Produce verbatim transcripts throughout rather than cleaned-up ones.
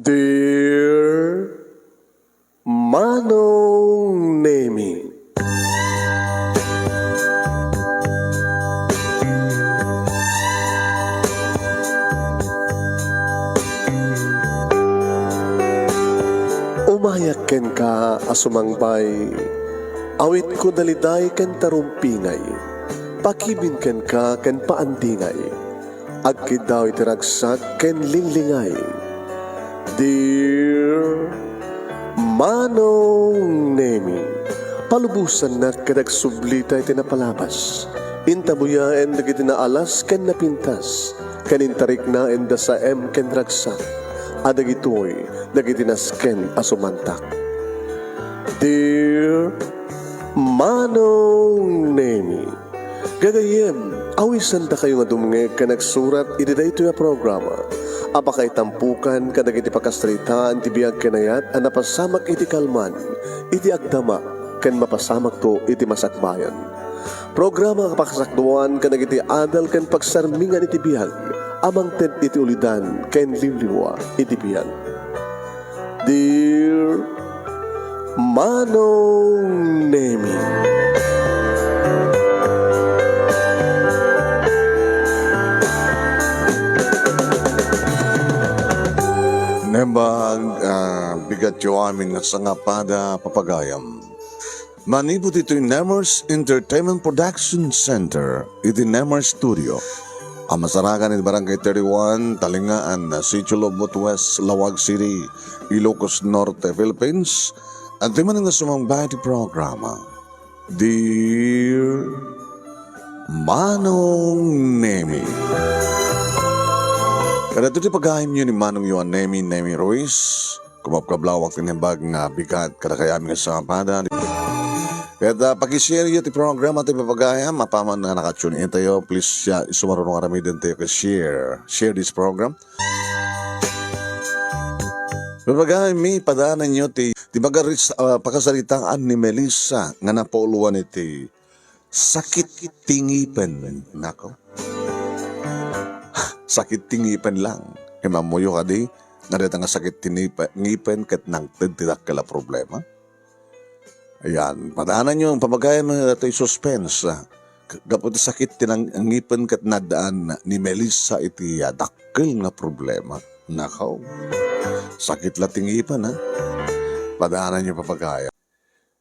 Dear Manong Nemi. Umayak kenka a sumangbay, awitko daliday ken tarumpingay, pakibin kenka ken paandingay. Agkiddaw iti ragsak ken linglingay. Dear Manong Nemi, palubosannak ket agsublita iti napalabas. Intabuyaen dagiti naalas ken napintas, ken intariknaen da saem ken ragsak, a dagitoy dagiti nasken a sumantak. Dear Manong Nemi, gagayyem, awisandakayo nga dumngeg ken agsurat iti daytoy a programa a pakaitampokan kadagiti pakasaritaan ti biag ken ayat a napasamak iti kalman, iti agdama, ken mapasamakto iti masakbayan. Programa a pakasakduan kadagiti adal ken pagsarmingan iti biag a mangted iti ulidan ken liwliwa iti biag. Dear Manong Nemi. Nembag, ah, bigat yo amin nga sangapada, papagayam. Manipud itoy Nemers Entertainment Production Center, iti Nemers Studio. A masarakan iti Barangay thirty-one, Talingaan, Sitio Lobot West, Laoag City, Ilocos Norte, Philippines. Adtoy manen nga sumangba iti programa, Dear Manong Nemi. Kadagitoy ti pagayamyo ni Manong yo a Nemi, Nemi Ruiz. Kumapkablawak ti naimbag nga bigat kadakayo amin nga sangapada. Ket, ah, pag-share yo ti programa ti papagayam, apaman nga naka-tune in tayo, please, ah, isu maruno nga aramiden tayo ket share. Share this program. Papagayam mi, padanan yo ti, ti pagaris-, ah, pakasaritaan ni Melissa nga napauluan iti sakit ti ngipen. Nako. Sakit ti ngipen lang. Imammoyo kadi, nga dayta nga sakit ti nipe-, ngipen ket nangted ti dakkel a problema. Ayan, padanan yo, papagayam, eh, daytoy suspense, ah. Gapu ti sakit ti nang-, ngipen ket naddaan ni Melissa iti, ah, dakkel nga problema. Nakaw. Sakit la ti ngipen, ha? Padanan yo, papagayam.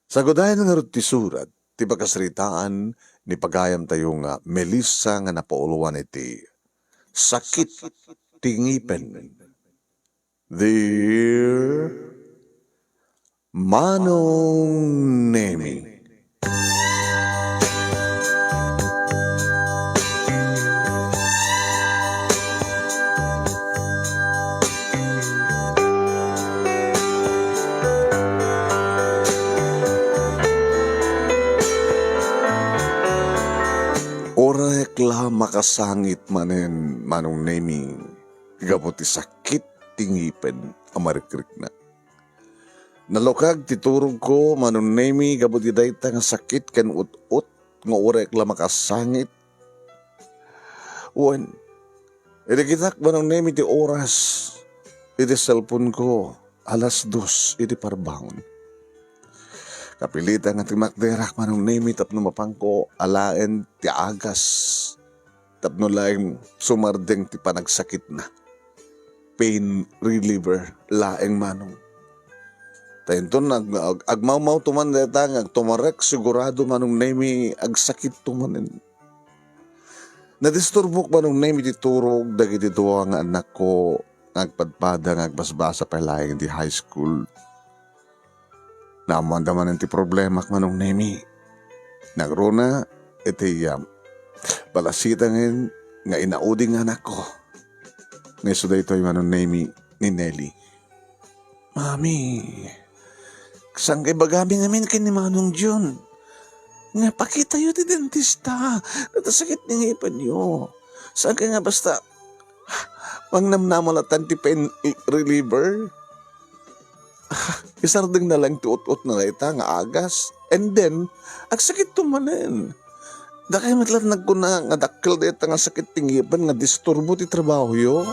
Sagudayan ngarud ti surat ti pakasaritaan ni pagayam tayo nga Melissa nga napauluan iti sakit ti ngipen. Dear Manong Nemi. Orek la makasangit manen, Manong Nemi, gapu ti sakit ti ngipen a marikriknak. Nalukag ti turogko, Manong Nemi, gapu ti dayta nga sakit ken ut-ot nga orek la makasangit. Wen, idi kitak, Manong Nemi, ti oras iti cellphone-ko, alas dos iti parbangon. Kapilitan nga timakderak, Manong Nemi, tapno mapanko alaen ti agas. Tapno laeng sumardeng ti panagsakitna. Pain reliever laeng, Manong. Ta inton ag-, ag-, agmawmawto man dayta nga agtumarek, sigurado, Manong Nemi, agsakitto manen. Nadisturbok, Manong Nemi, ti turog dagiti dua nga annakko nga agpadpada nga agbasbasa pay laeng iti high school. Naammoanda manen ti problemak, Manong Nemi. Nagruna iti, um, balasitangen nga inaudi nga anakko. Nga isu daytoy, Manong Nemi, ni Nelly. Mami, saan kay ibagami ngamin ken ni Manong Jun nga pakitayo ti dentista, ta sakit ni ngipenyo. Saan kay nga basta mangnamnama latta ti pain reliever? Isardengna laeng ti ut-otna dayta nga agas. And then, agsakitto manen. Dakay met laeng nagkuna nga dakkel dayta nga sakit ti ngipen nga disturbo ti trabahoyo.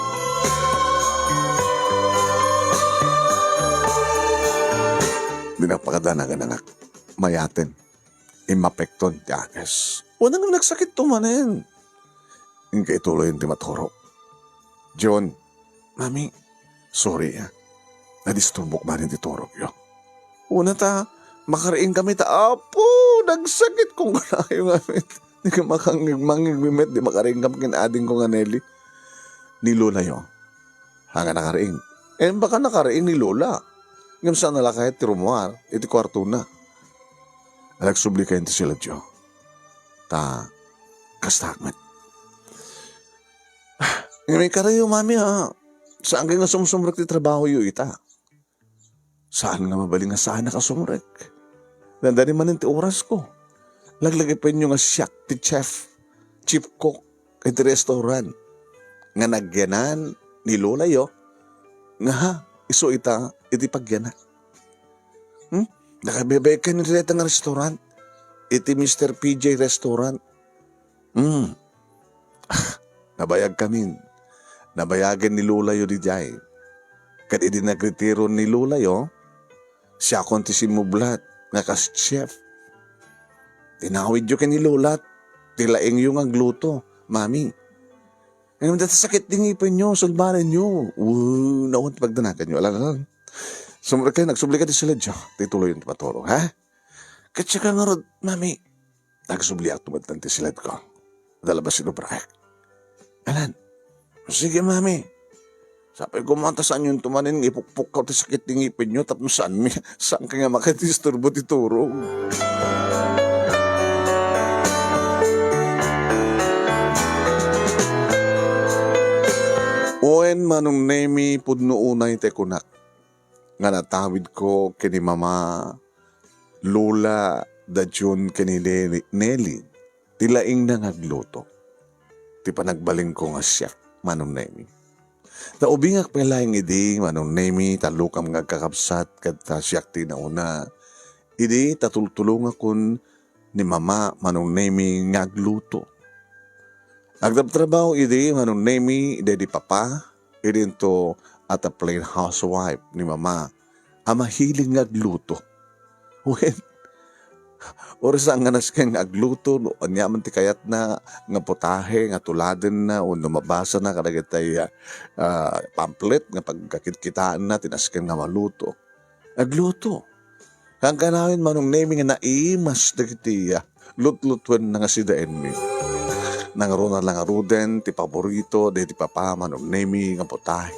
Nagpakadanagan, anak. Mayaten. Immapekton ti akes. Wen, nagsakitto manen. Inka ituloyen ti maturog. John, Mami, sorry, ah. Nadisturbok manen ti turogyo. Una ta, makariing kami ta, Apo, nagsakit kong kanayo ngamin. Di ka makangig-, mangigmimit, di makariing kami ken ading ko nga Nelly. Ni Lola yo. Haan nga nakariing. Eh, baka nakariing ni Lola. Ngem saan a lakay ti rumuar iti kuartona. Nagsubli kayo ti sila, Jo. Ta, kasta met. Ngem ikarayo, Mami, ha? Saan kayo nga sumsumrek ti trabaho yo ita? Saan nga mabalin nga saan a kasumrek? Nadani manen ti oras ko. Laglagipenyo nga siak ti chef, chief cook, iti restaurant. Nga nagyanan ni Lola yo, nga ha, isu ita iti pagyana. Hmm? Nakabaybay kayo iti dayta nga restaurant? Iti Mister P J Restaurant. Hmm. Nabayag kamin. Nabayagen ni Lola yo didiay. Ket idi nagretiro ni Lola yo, siakon ti simmublat nga kas chef. Tinawidyo ken ni Lola, ti laingyo nga agluto, Mami. Ngem data sakit ti ngipenyo, sulbarenyo. Wen, nawan ti pagdanaganyo. Ala, ala. Sumrek kayo, nagsubli ka ti sila, Jo. Ti tuloyen ti paturog, ha? Ket sika ngarud, Mami. Nagsubliak tumedtan ti siledko. Dalabas inubraek. Alan. Sige, Mami. Sapay ko man ta saanyo tumanen nga ipukpukkaw ti sakit ti ngipenyo tapno saan mi, saan ka nga makadisturbo ti turog. Wen, Manong Nemi, pudno unay ti kunak nga natawidko ken ni Mama, Lola, da Jun ken ni Nelly, Nelly, ti laingna nga agluto. Ti panagbalinko nga siak, Manong Nemi. Ta ubingak pay laeng idi, Manong Nemi, ta lukam nga agkakabsat, ket ta siak ti nauna. Idi ta tultulongakon ni Mama, Manong Nemi, nga agluto. Agtrabtrabaho idi, Manong Nemi, daydi Papa, idinto a ta plain housewife ni Mama a mahilig nga agluto. Wen, uray saan nga nasken nga agluto, no ania man ti kayatna nga putahe nga tuladenna wenno mabasana kadagiti, ah, pamphlet nga pagkakitkitaenna ti nasken nga maluto. Agluto. Kankanayon, Manong Nemi, nga naimas dagiti, ah, lutlutuenna nga sidaenmi. Nangruna la ngaruden ti paborito daydi Papa, Manong Nemi, nga putahe.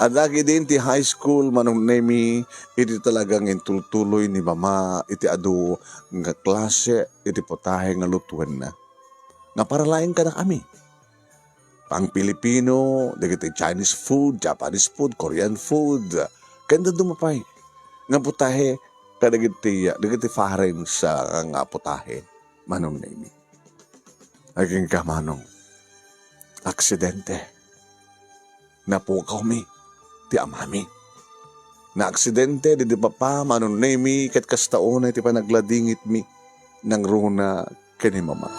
Adda ketdin ti high school, Manong Nemi, idi talaga nga intultuloy ni Mama iti adu nga klase iti putahe nga lutuenna. Nga para laeng kadakami. Pang-Pilipino, dagiti Chinese food, Japanese food, Korean food, ken dadduma pay nga putahe kadagiti, dagiti foreign sa nga putahe, Manong Nemi. Agingga, Manong, aksidente. Napukawmi ti amami. Naaksidente daydi Papa, Manong Nemi, ket kasta unay ti panagladingitmi nangruna ken ni Mama.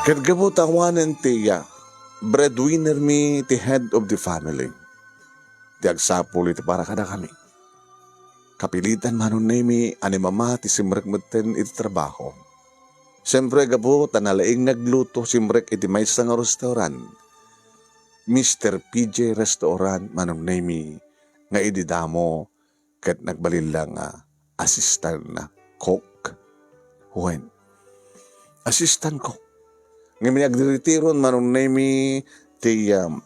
Ket gapu ta awanen ti, ah, breadwinner mi ti head of the family, ti agsapul iti para kadakami. Kapilitan, Manong Nemi, a ni Mama ti simrek metten iti trabaho. Siempre, gapu ta nalaing nga agluto, simrek iti maysa nga restaurant, Mister P J Restaurant, Manong Nemi, nga idi damo ket nagbalin la nga assistant cook. Wen, assistant cook. Ngem agdiritiron, Manong Nemi, ti, um,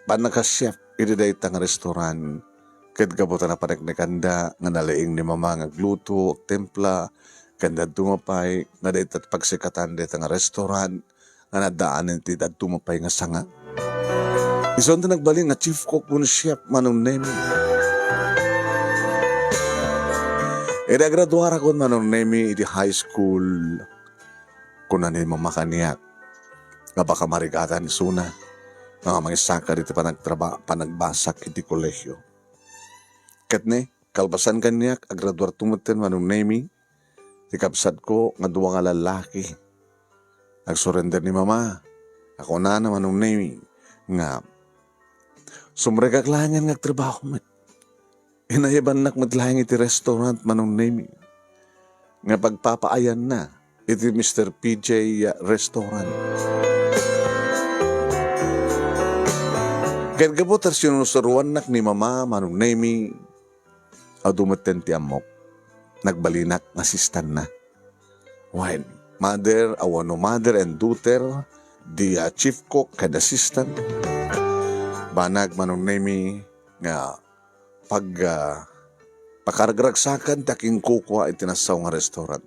pannakasiak iti dayta nga restaurant. Ket gapu ta napaneknekanda nga nalaing ni Mama nga agluto, agtimpla, ken dadduma pay nga dayta pagsikatan dayta nga restaurant, nga naddaanen ti dadduma pay nga sanga. Isun ti nagbalin nga chief cook wenno chef, Manong Nemi. Idi agraduarakon, Manong Nemi, iti high school, kuna ni Mama kaniak nga baka marigatan isuna nga mangisaka iti panagtraba-, panagbasak iti kolehio. Ket ne, kalpasan kaniak, agraduarto metten, Manong Nemi, ti kabsatko nga dua nga lallaki. Nagsurrender ni Mama. Kunana, Manong Nemi, nga Sumrekak laengen nga agtrabaho met. Inayabannak met laeng iti restaurant, Manong Nemi, nga pagpapaayanna iti Mister P J Restaurant. Ket gapu ta sinusuroannak ni Mama, Manong Nemi, adu metten ti ammok. Nagbalinak nga asistanna. Wen, mother, a wenno mother and daughter, the, ah, chief cook ken assistant. Banag, Manong Nemi, nga pag, ah, pakargragsakan ti akinkukua iti nasao nga restaurant.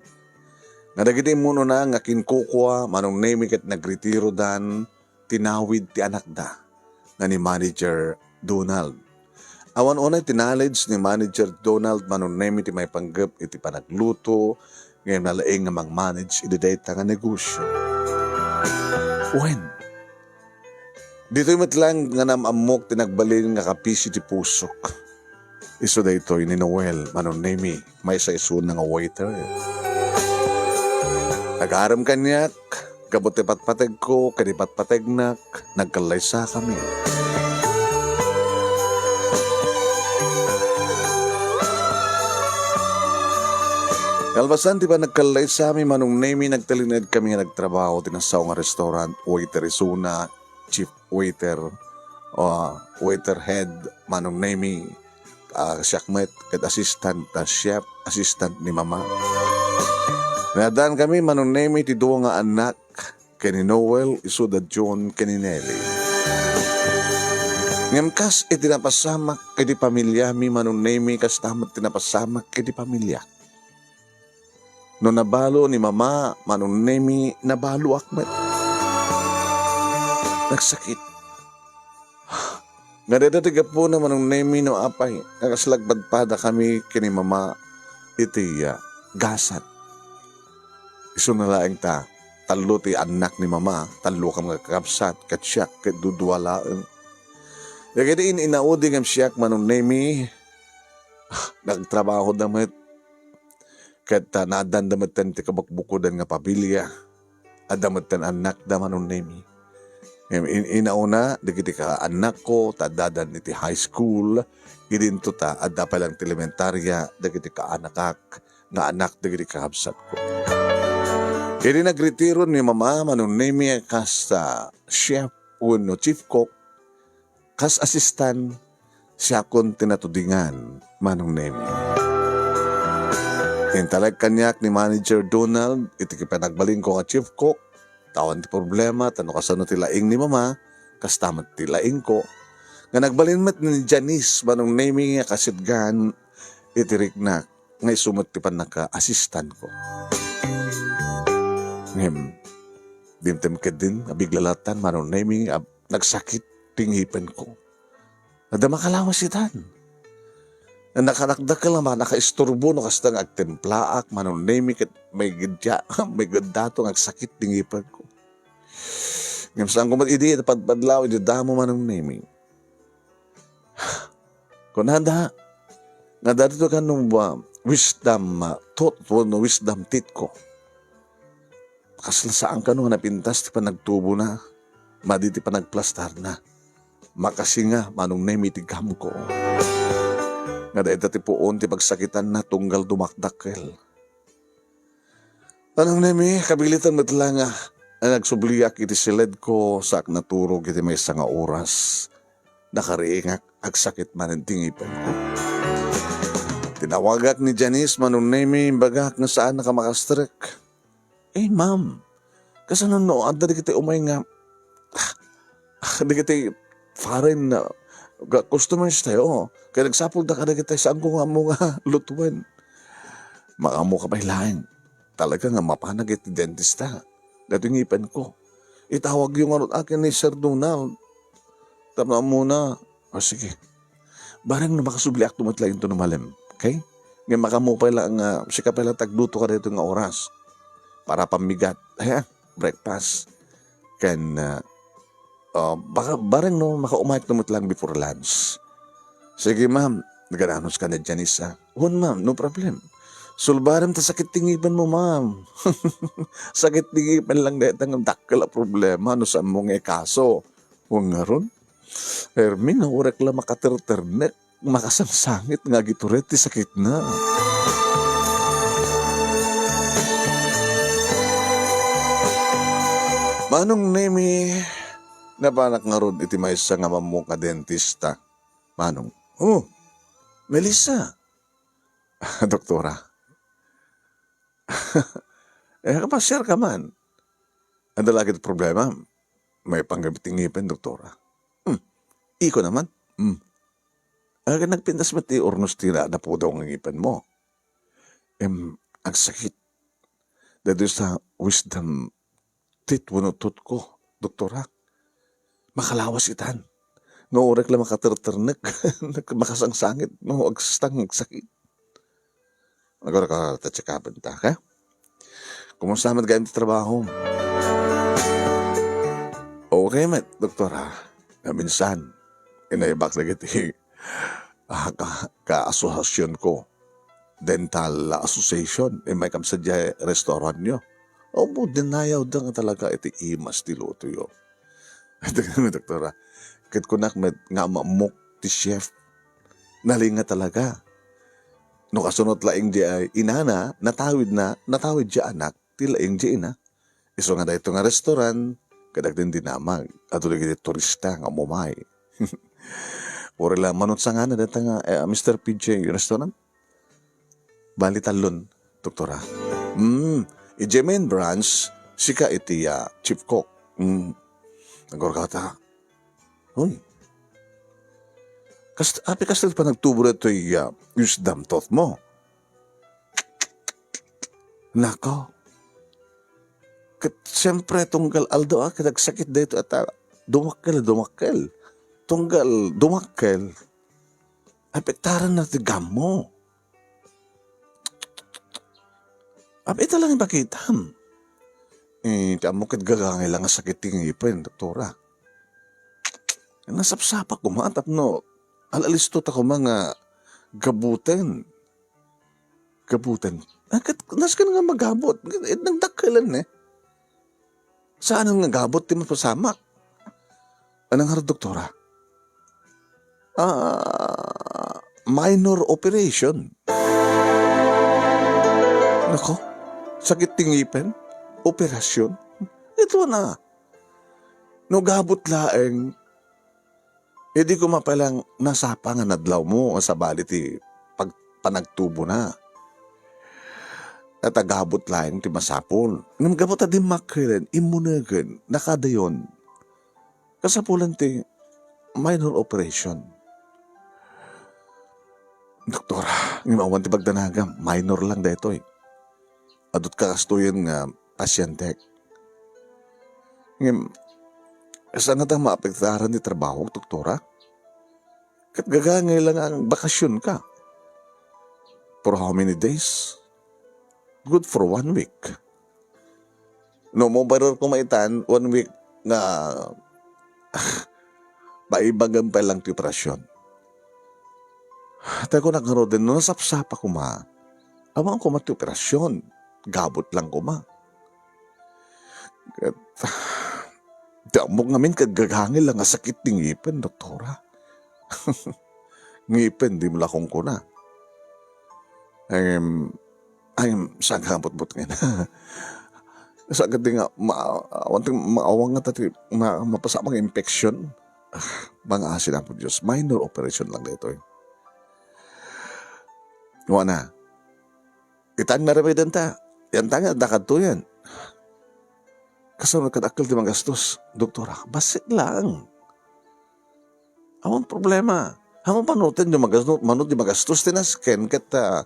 Nga dagiti immunona nga akinkukua, Manong Nemi, ket nagretirodan, tinawid ti anakda nga ni Manager Donald. Awan unay ti knowledge ni Manager Donald, Manong Nemi, ti maipanggep iti panagluto, ngem nalaing nga mang-manage iti dayta nga negosyo. Wen, ditoy met laeng nga naam-ammok ti nagbalin nga kapisi ti pusok. Isu daytoy ni Noel, Manong Nemi, maysa isuna nga waiter. Agarem kaniak, gapu ti patpategko ken ipatpategnak, nagkallaysakami. Kalpasan ti panagkallaysami, Manong Nemi, nagtalinaedkami nga nagtrabaho ti nasao nga restaurant, waiter isuna, chief waiter, ah, waiter head, Manong Nemi, ah, siak met ket assistant, ah, chef, assistant ni Mama. Naaddankami, Manong Nemi, ti dua nga annak ken ni Noel, isu da John ken ni Nelly. Ngem kas iti napasamak iti pamiliami, Manong Nemi, kasta met ti napasamak iti pamiliak. No nabalo ni Mama, Manong Nemi, nabaloak met. Nagsakit. Nga dayta ti gapuna, Manong Nemi, no apay, nga kasla agpadpadakami ken ni Mama iti, ah, gasat. Isuna laeng ta, tallo ti annak ni Mama, tallokami nga kakabsat, ket siak, ket dudua laeng. Dagiti in-inaudi ngem siak, Manong Nemi, nagtrabahoda met. Ket, ah, naaddanda metten ti kabukbukodan nga pamilia. Adda metten annakda, Manong Nemi. Ngem in-, inauna, dagiti kaannakko, ta addadan iti high school, idinto ta, adda pay lang ti elementaria, dagiti kaanakak, nga anak dagiti kakabsatko. Idi nagretiro ni Mama, Manong Nemi, kas, ah, chef wenno chief cook, kas assistant, siakon ti natudingan, Manong Nemi. Intalek kaniak ni Manager Donald iti panagbalinko nga chief cook, ta awan ti problema, ta no kasano ti laing ni Mama, kasta met ti laingko. Nga nagbalin met ni Janice, Manong Nemi, nga kasidgan iti riknak, nga isu met ti pannaka-assistantko. Ngem, dimteng ketdin, abiglalatan, Manong Nemi, ab-, nagsakit ti ngipenko. Adda makalawas itan. Nakarakdakkel nga nakaisturbo no kasta nga agtimplaak, Manong Nemi, ket may gedya, may geddato nga agsakit ti ngipenko. Ngem saanko met idi padpadlaw idi damo, Manong Nemi. Kunada, nga daytoy kano ba, wisdom, ah, tooth wenno wisdom teethko. Kasla saan kano nga napintas ti panagtubona, madi ti panagplastarna. Makasinga, Manong Nemi, ti gamko. Nga dayta ti puon ti pagsakitanna tunggal dumakdakkel. Manong Nemi, kabilitan met la nga, nga nagsubliak iti siledko, saak naturog iti maysa nga oras. Nakariingak, agsakit manen ti ngipenko. Tinawagak ni Janice, Manong Nemi, imbagak nga saannaka makastrek. "Eh, ma'am, kasano no adda dagiti umay nga, ah, dagiti foreign nga customers tayo? Kaya nagsapulda kadagiti saanko nga ammo nga lutuen." "Makaammoka pay laeng. Talaga nga mapanak iti dentista. Daytoy ngipenko. Itawagyo ngarud akin ni Sir Donald. Tapno ammona." "O, sige. Bareng no makasubliakto met la into no malem. Okay? Ngem makaammo pay la nga sika pay la ti agluto kadaytoy nga oras. Para pammigat. He? Breakfast. Ken, ah, ah, baka, bareng no makaumayakto met lang before lunch." "Sige, ma'am." Nagananos ka na, Janice, ah. "Wen, ma'am. No problem. Sulbarem ta sakit ti ngipenmo, ma'am." Sakit ti ngipen lang dayta nga dakkel a problema no saanmo nga ikaso. Wen ngarud, Ermi nga urek la makaterternek, makasangsangit nga agitured ti sakitna. Manong Nemi, napanak ngarud iti maysa nga mammok nga dentista. Manong, "Oh, Melissa." "Doktora." "Eh, kapasiar ka man. Adda la ket problema. Maipanggep ti ngipen, doktora." "Hmm. Iko naman." "Hmm. Akin nagpintas met ti urnos ti na-, napudaw nga ngipenmo." "Em, agsakit. Daytoy sa wisdom teeth wenno tooth ko, doktora. Makalawas itan. Nga urek la makaterternek, makasangsangit, no, agstang agsakit." Agora ka, ta check-upen ta, ha? Kumusta met gayam ti trabaho? Okay met, doktora. Nga minsan, inaybak dagiti, ah, ka, ka-association ko. Dental Association, eh, may kamsa diay restaurant nyo. Opo, dinayawda nga talaga iti imas ti lutoyo. Doktora, ket kunak met nga mammok ti chef. Nalinga talaga. No kasunot laeng diay inana, natawidna, natawid diay anak, ti laeng diay ina. Isu nga daytoy nga restaurant, kadagiti dinamag, adu dagiti turista nga umumay. Puro la manut sangana dayta nga, eh, Mister P J restaurant. Bali, tallon, doktora. Hmm, idiay main branch, sika iti, ah, chief cook. Hmm. Nagurgata. Uy. Kas-, api kasta ti panagtubo daytoy, ah, wisdom tooth mo? Nako. Ket siempre, tunggal aldaw, ah, ket agsakit daytoy, at, ah, dumakkel, dumakkel. Tunggal dumakkel, apektaran na ti gammo. Apay ita lang ipakitam. Eh, ti ammo ket gagangay lang nga sakit ti ngipen, doktora. Nasapsapak koma tapno al-alisto ta koma nga gabuten. Gabuten. Ah, ket nasken nga magabut. Ket nagdakkelan, eh. Saanen nga gabut ti mapasamak? Anang ngarud, doktora? Ah, minor operation. Nako, sakit ti ngipen? Operasyon? Ito na. No gabut laeng, idi koma pay lang nasapa nga nadlawmo nga sabali ti pag-, panagtubona. Ket agabut laeng ti masapul. Ngem gapu ta dimmakkel, immunegen, nakadayon. Kasapulan ti minor operation. Doktor, ngem awan ti pagdanagam, minor lang daytoy. Adut kakastoyen nga pasientek. Ngem, saan nga ta maapektaran ti trabahok, doktora? Ket gagangay lang nga bakasyon ka. For how many days? Good for one week. No, mabarir ko maitan, one week nga maibagam pa lang ti operasyon. Tayo ko nakaroden, no, nasapsapa koma. Awan koma ti operasyon. Gabut lang koma. Ket, ti ammok ngamin ket gagangay lang nga sakit ti ngipen, doktora. Ngipen, di mo la kunkuna. Em, ay, saan ka butbutngen? Saan ka di nga, ma-, awan ti maawang nga ta ti ma-, mapasamak nga infection? Ah, mga asin, Apo Dios, minor operation lang daytoy. Wana, itan nga remedenta, yanta nga, dakadto yan. Kasano kadakkel ti magastos, doktora? Bassit lang. Awan problema. Awan panutin di magastos, manut di magastos ti nasken ket, ah,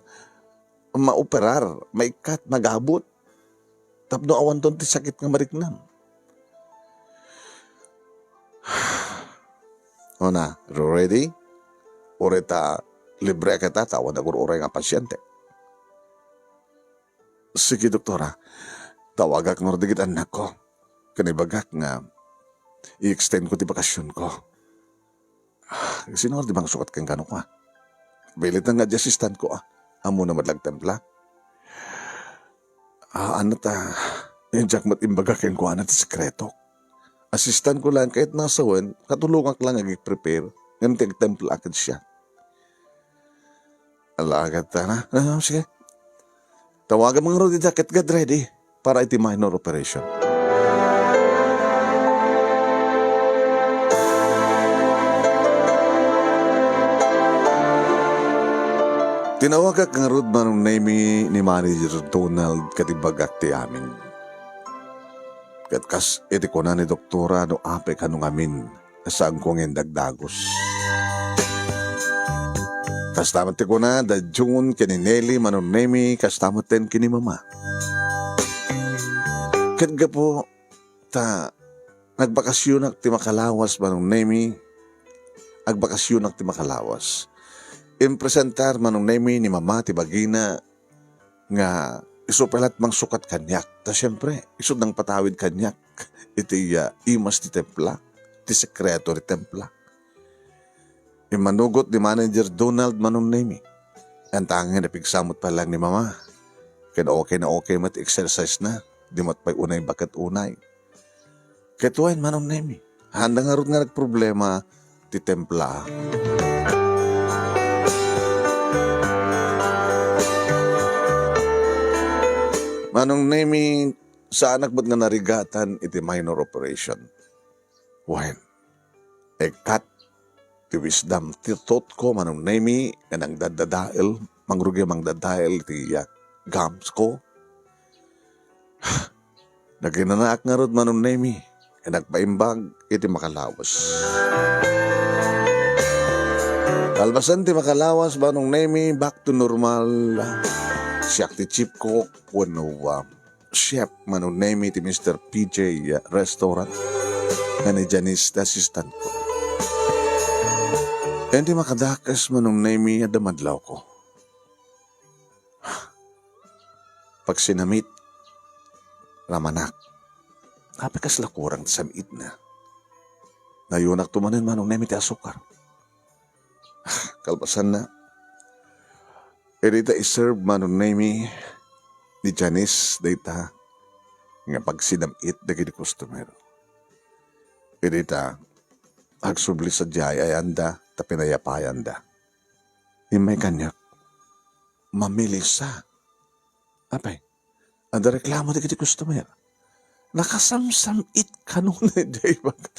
maoperar, maikkat, magabut. Tapno awanton ti sakit nga mariknam. Una, ready? Uray ta libre a kita, ta awan agur-uray nga pasyente. Sige, doktora. Tawagak ngarud dagiti annakko. Ken ibagak nga i-extend ko ti bakasyon ko. Sino nga di mangsukat ken kano ko, ah? Bilitan nga di assistant ko, ah. Ammona met la ti templa. Ah, ano ta? Diak met imbaga kenkuana ti sekreto. Assistant ko lang, ket nasawen, katulongak lang ag-prepare, ngem ti agtempla ket siak. Alagad ta na. Ah, sige. Tawagam ngarud ita ket get ready para iti minor operation. Tinawagak ngarud, Manong Nemy, ni Manager Donald ket imbagak ti amin. Ket kas iti kuna ni doktora, no apay kano ngamin, saanko nga indagdagos. Kasta met ti kuna da June ken ni Nelly, Manong Nemy, kasta met ken ni Mama. Ket gapu ta nagbakasyonak ti makalawas, Manong Nemy, agbakasyonak ti makalawas. Impresentar, Manong Nemy, ni Mama ti bagina nga isu pay la't mangsukat kaniak. Ta siempre, isu nangpatawid kaniak iti, ah, imas ti templa, ti sekreto ti templa. Immanugot ni Manager Donald, Manong Nemy. Anta ngamin, napigsa met pay laeng ni Mama. Ken okay na okay met exercise na. Di met pay unay baket unay. Ket wen, Manong Nemy, haanda ngarud nga nagproblema ti templa. Manong Nemy, saanak met nga narigatan iti minor operation. Wen, ekkat ti wisdom ti thought ko, Manong Nemy, nga nangdaddadael, mangrugi mangdadael ti, ah, gums ko. Naginanaak ngarud, Manong Nemy, ket nagpaimbag iti makalawas. Kalpasan ti makalawas, Manong Nemy, back to normal. Siak ti chief cook wenno, ah, chef, Manong Nemy, ti Mister P J Restaurant nga ni Janice ti assistant ko. Ken ti makadakes, Manong Nemy, adda madlawko. Pagsinamit, ramanak. Apay kasla kurang ti sam-itna? Nayonakto manen, Manong Nemy, ti asukar. Kalpasanna, idi ta iserve, Manong Nemy, ni Janice dayta nga pagsinam-it dagiti customer. Idi ta agsubli sadiay ay-ayanda ta pinayapayanda. Immay kaniak, Ma'am Melissa. Apay, adda reklamo dagiti customer. Nakasamsam-it kanona idiay bag-,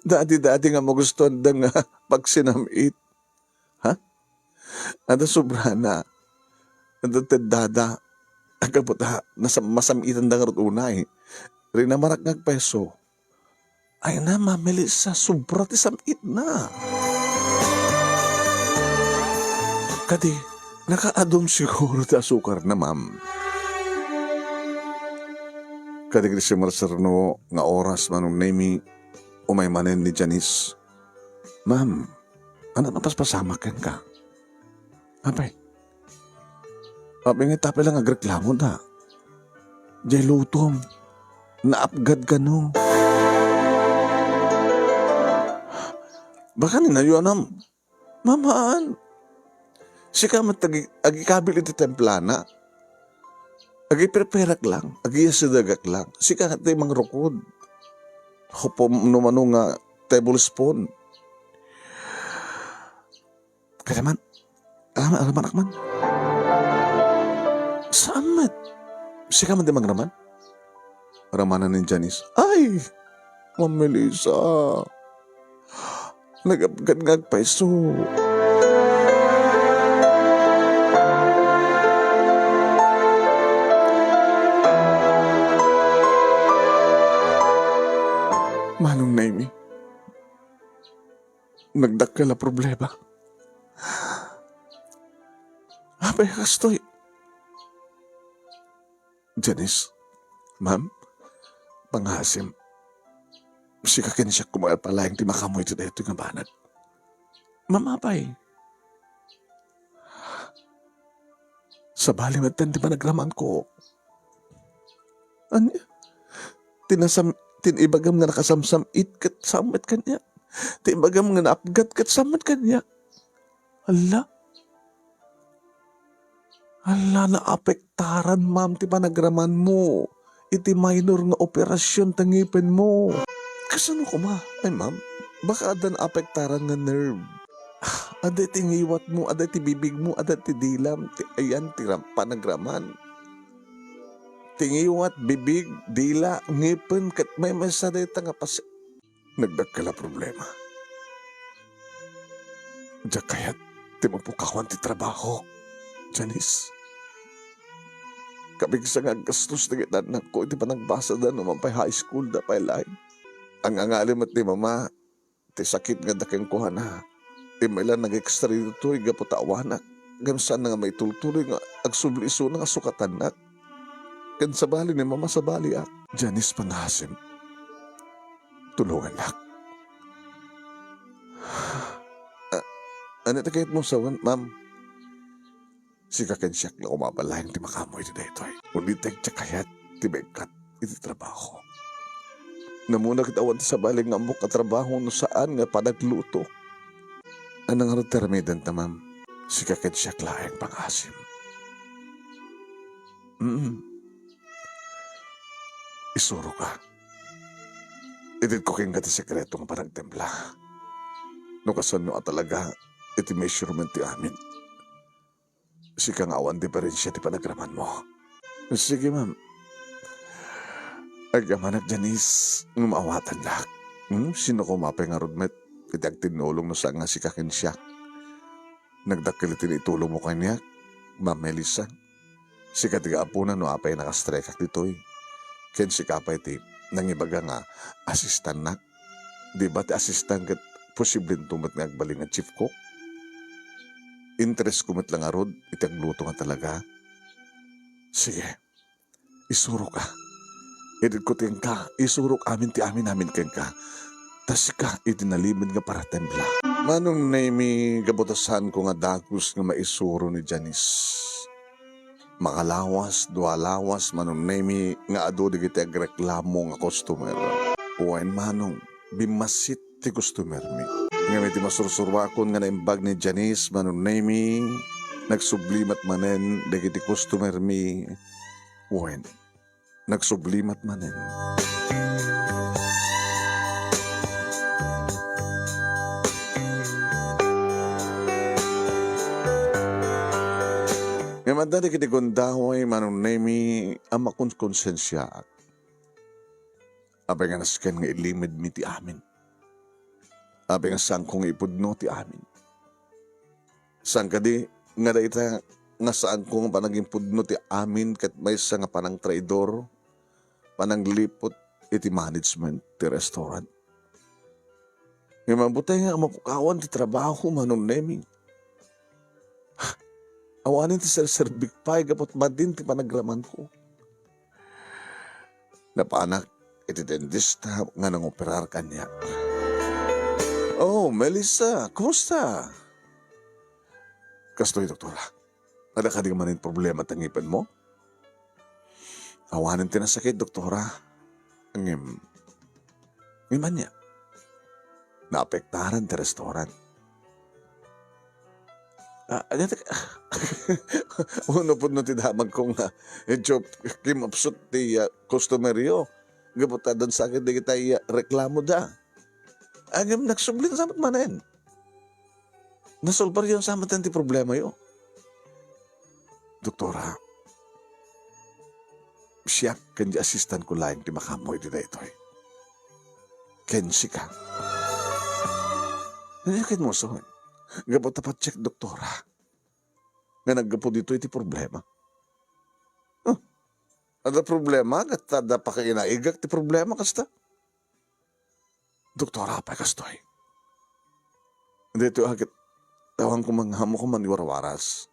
dati-dati nga magustuanda nga pagsinam-it. Ha? Adda sobrana. Adda teddada. Aggapu ta, nasam-, masam-itanda ngarud unay. Rinamanak nga agpeso. Ay na, Ma'am Melissa, sobra ti sam-itna. Kadi, nakaadum siguro ti asukarna, ma'am. Kadi, kadi simerserno nga oras, Manong Nemy, umay manen ni Janice. Ma'am, ania ti napaspasamak kenka? Apay, apay nga tapay lang agreklamo da. Jay lutom, naapgad kano. Baka ni nayo anam, mamaan. Sika met agi-, agikabil iti templana. Agiprepareak lang, agiyasidegak lang. Sika ti mangrukod. Hupom no mano nga tablespoon. Kadi man, aram-, aramanak man. Saan met? Sika man ti mangraman? Ramanan ni Janice. Ay! Ma'am Melissa. Nagapgad nga agpayso. Manong Nemy, nagdakkel a problema. Apay, kastoy. Janice, ma'am, pangasim, sika ken siak koma pay laeng ti makaammo iti daytoy nga banag. Ma'am, apay? Sabali met ti panagramanko. Ania? Ti nasam-, ti ibagam nga nakasamsam-it ket saan met kaniak. Ti ibagam nga naapgad ket saan met kaniak. Hala? Hala, naapektaran, ma'am, ti panagramanmo iti minor nga operasyon ta ngipenmo. Kasano koma? Ay, ma'am, baka adda naapektaran nga nerve. Adda iti ngiwatmo, adda iti bibigmo, adda iti dilam, ti ayan, ti ram-, panagraman. Ti ngiwat, bibig, dila, ngipen, ket maymaysa dayta nga pas-, nagdakkel a problema. Diak kayat ti mapukawan ti trabaho, Janice. Kabigsa nga aggastos dagiti annakko iti panagbasada no mapay high school da pay laeng. Ang-angali met ni mama ti sakit nga adda kenkuana. Immay la nag-extra ditoy gapu ta awanak. Ngem saan nga maitultuloy nga agsubli isuna nga sukatannak. Ken sabali ni mama, sabaliak. Janice, pangasim, tulongannak. Ah, ania ti kayatmo sawen, ma'am? Sika ken siak la koma a laeng ti makaammo iti daytoy. Ket diak kayat ti maikkat iti trabaho. Namuna ket awan ti sabali nga ammok a trabaho no saan nga panagluto. Ania ngarud ti aramidenta, ma'am? Sika ken siak laeng, pangasim. Mm. Isuroka. Itedko kenka ti sekreto nga panagtembla. No kasano a talaga iti measurement ti amin. Sika nga awan diferensia ti panagramanmo. Sige, ma'am. Agyamanak, Janice, no maawatannak. Hmm? Sino koma pay ngarud met iti agtinnulong no saan nga sika ken siak? Nagdakkel iti naitulongmo kaniak, Ma'am Melissa. Sika ti gaapuna no apay nakastrekak ditoy. Ken sika pay ti nangibaga nga asistannak. Di ba ti asistan ket posiblento met nga agbalin nga chief cook? Interesko met la ngarud iti agluto nga talaga. Sige, isuroka. Itedko kenka, isurok amin ti amin-amin kenka. Ta sika iti nalimed nga paratembla. Manong Nemi, gapu ta saanko nga dagus nga maisuro ni Janice. Makalawas, dua lawas, Manong Nemi, nga adu dagiti agreklamo nga customer. Wen, Manong, bimmasit ti customermi. Ngem iti masursuruakon nga naimbag ni Janice, Manong Nemi, nagsubli met manen dagiti customermi. Wen, nagsubli met manen. Ngem adda dagiti gundaway, Manong Nemi, a makonkonsensiaak. Apay nga nasken nga ilimedmi ti amin? Apay nga saanko nga ipudno ti amin? Saan kadi nga dayta nga saanko nga panagimpudno ti amin ket maysa nga panangtraidor, panangliput iti management ti restaurant? Ngem mabuteng nga mapukawan ti trabaho, Manong Nemi. Awanen ti serserbik pay gapu ta madin ti panagramanko. Napanak iti dentista nga nangoperar kaniak. Oh, Melissa, kumusta? Kastoy, doktora. Adda kadi manen problema ta ngipenmo? Awanen ti nasakit, doktora. Ngem, ngem ania? Naapektaran ti restaurant. Ah, ania ti, uno pudno ti damagko nga idiay kimapsut ti, ah, customeryo. Gapu ta addan sakit dagiti, ah, reklamoda. Ngem nagsubli sa met manen. Nasolbaryo sa met ti problemayo. Doktora, siak ken di assistantko laeng ti makaammo iti daytoy. Ken sika. Ania ket musuon? Gapu ta patchek, doktora, nga naggapu ditoy ti problema. Huh? Adda problema, ket adda pakainaigak ti problema kasta? Doktora, apay kastoy? Daytoy a ket awan koma nga ammo koma ni warwaras.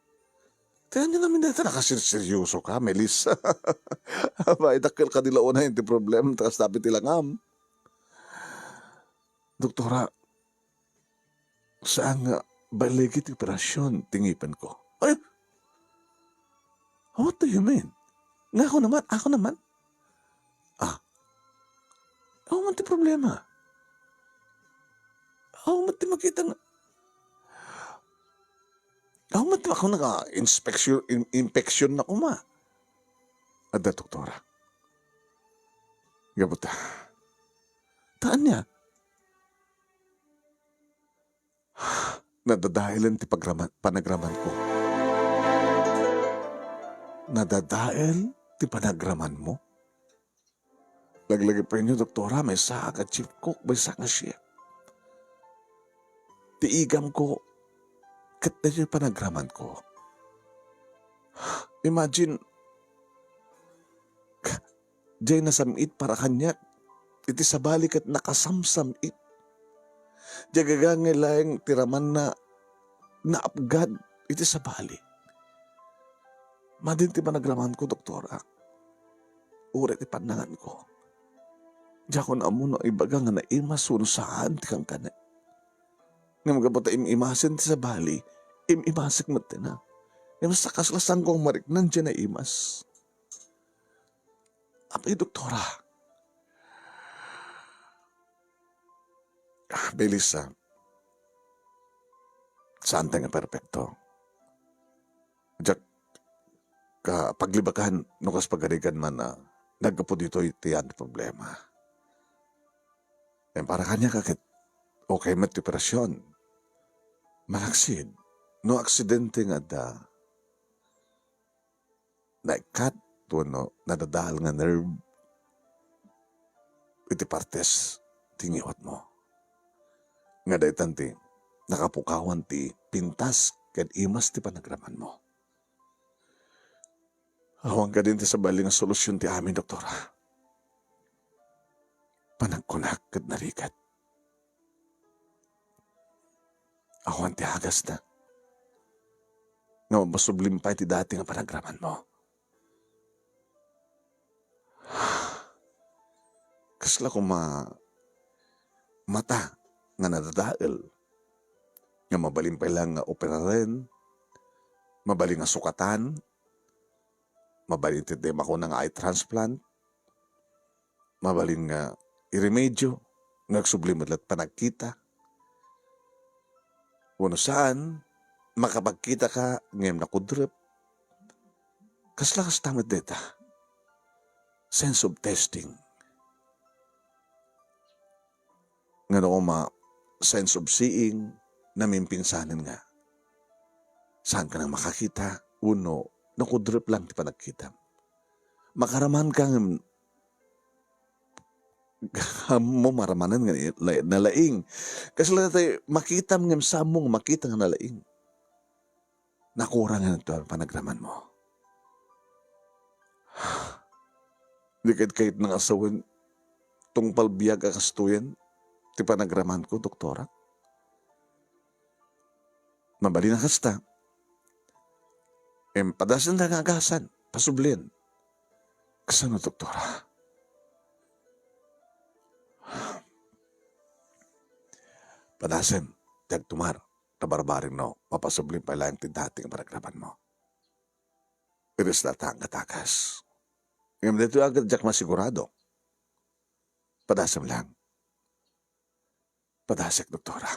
Ti ania ngamin dayta, nakasirseryosoka, Melissa? Apay, dakkel kadi la unay ti problema, ta kasta pay ti langam. Doktora, saan nga baligi ti operasion ti ngipenko. Ay! What do you mean? Nga ako naman, ako naman? Ah. Ako man ti problema. Ako man ti makita nga, ako man ti, ako naka-inspeksyon, in-, infection na koma. Adda doktora. Gapu ta, Ta ania? Nadadaelen ti pagraman-, panagramanko. Nadadael ti panagramanmo? Laglagipenyo, doktora, maysa nga chief cook, maysa nga chef. Ti igamko, ket daytoy panagramanko. Imagine, diay nasam-it para kaniak, iti sabali ket nakasamsam-it. Diay gagangay laeng ti ramanna naapgad iti sabali. Madi ti panagramanko, doktora. Uray ti pannanganko. Diakon ammo no ibaga nga naimas wenno saan ti kankanek. Ngem gapu ta im-imasen ti sabali, im-imasek met ti na. Ngem sa kasla saanko mariknan diay naimas. Apay, doktora. Ah, Melissa, saanta nga perpekto. Diak ka paglibakan no kas pagarigan man a naggapu ditoy ti ayan ti problema. Ngem para kaniak ket okay met ti operasion. Malaksid, no aksidente nga adda naikkat wenno nadadael nga nerve iti partes ti ngiwatmo. Nga daytan ti nakapukawan ti pintas ken imas ti panagramanmo. Awan kadin ti sabali nga solusion ti amin, doktora. Panagkunak ket narigat. Awan ti agasna nga mapasublim pay ti dati nga panagramanmo. Kasla koma mata nga nadadael nga mabalin pay lang nga operaren, mabalin nga sukatan, mabalin ti, ti makuna nga eye transplant, mabalin nga iremedyo nga agsubli met la't panagkita. Wenno saan, makapagkita ka ngem nakudrep. Kasla kasta met dayta. Sense of testing. Nga no ma, sense of seeing, namimpinsanen nga. Saan ka nang makakita, wenno nakudrep lang ti panagkitam. Makaraman ka ngem, ammo maramanen nga la-, nalaing. Kasla tay makitam ngem saanmo nga makita nga nalaing. Nakurangan ti panagramanmo. Di ket kayat nga sawen, tungpal biag a kastoyen ti panagramanko, doktora. Mabalin a kasta. Em, padasen nga agasan, pasublien. Kasano, doktora? Padasem, ti agtumar, nabarbareng no mapasubli pay laeng ti dati nga panagramanmo. Iris latta nga tagas. Ngem daytoy a ket diak masigurado. Padasem lang. Padasek, doktora.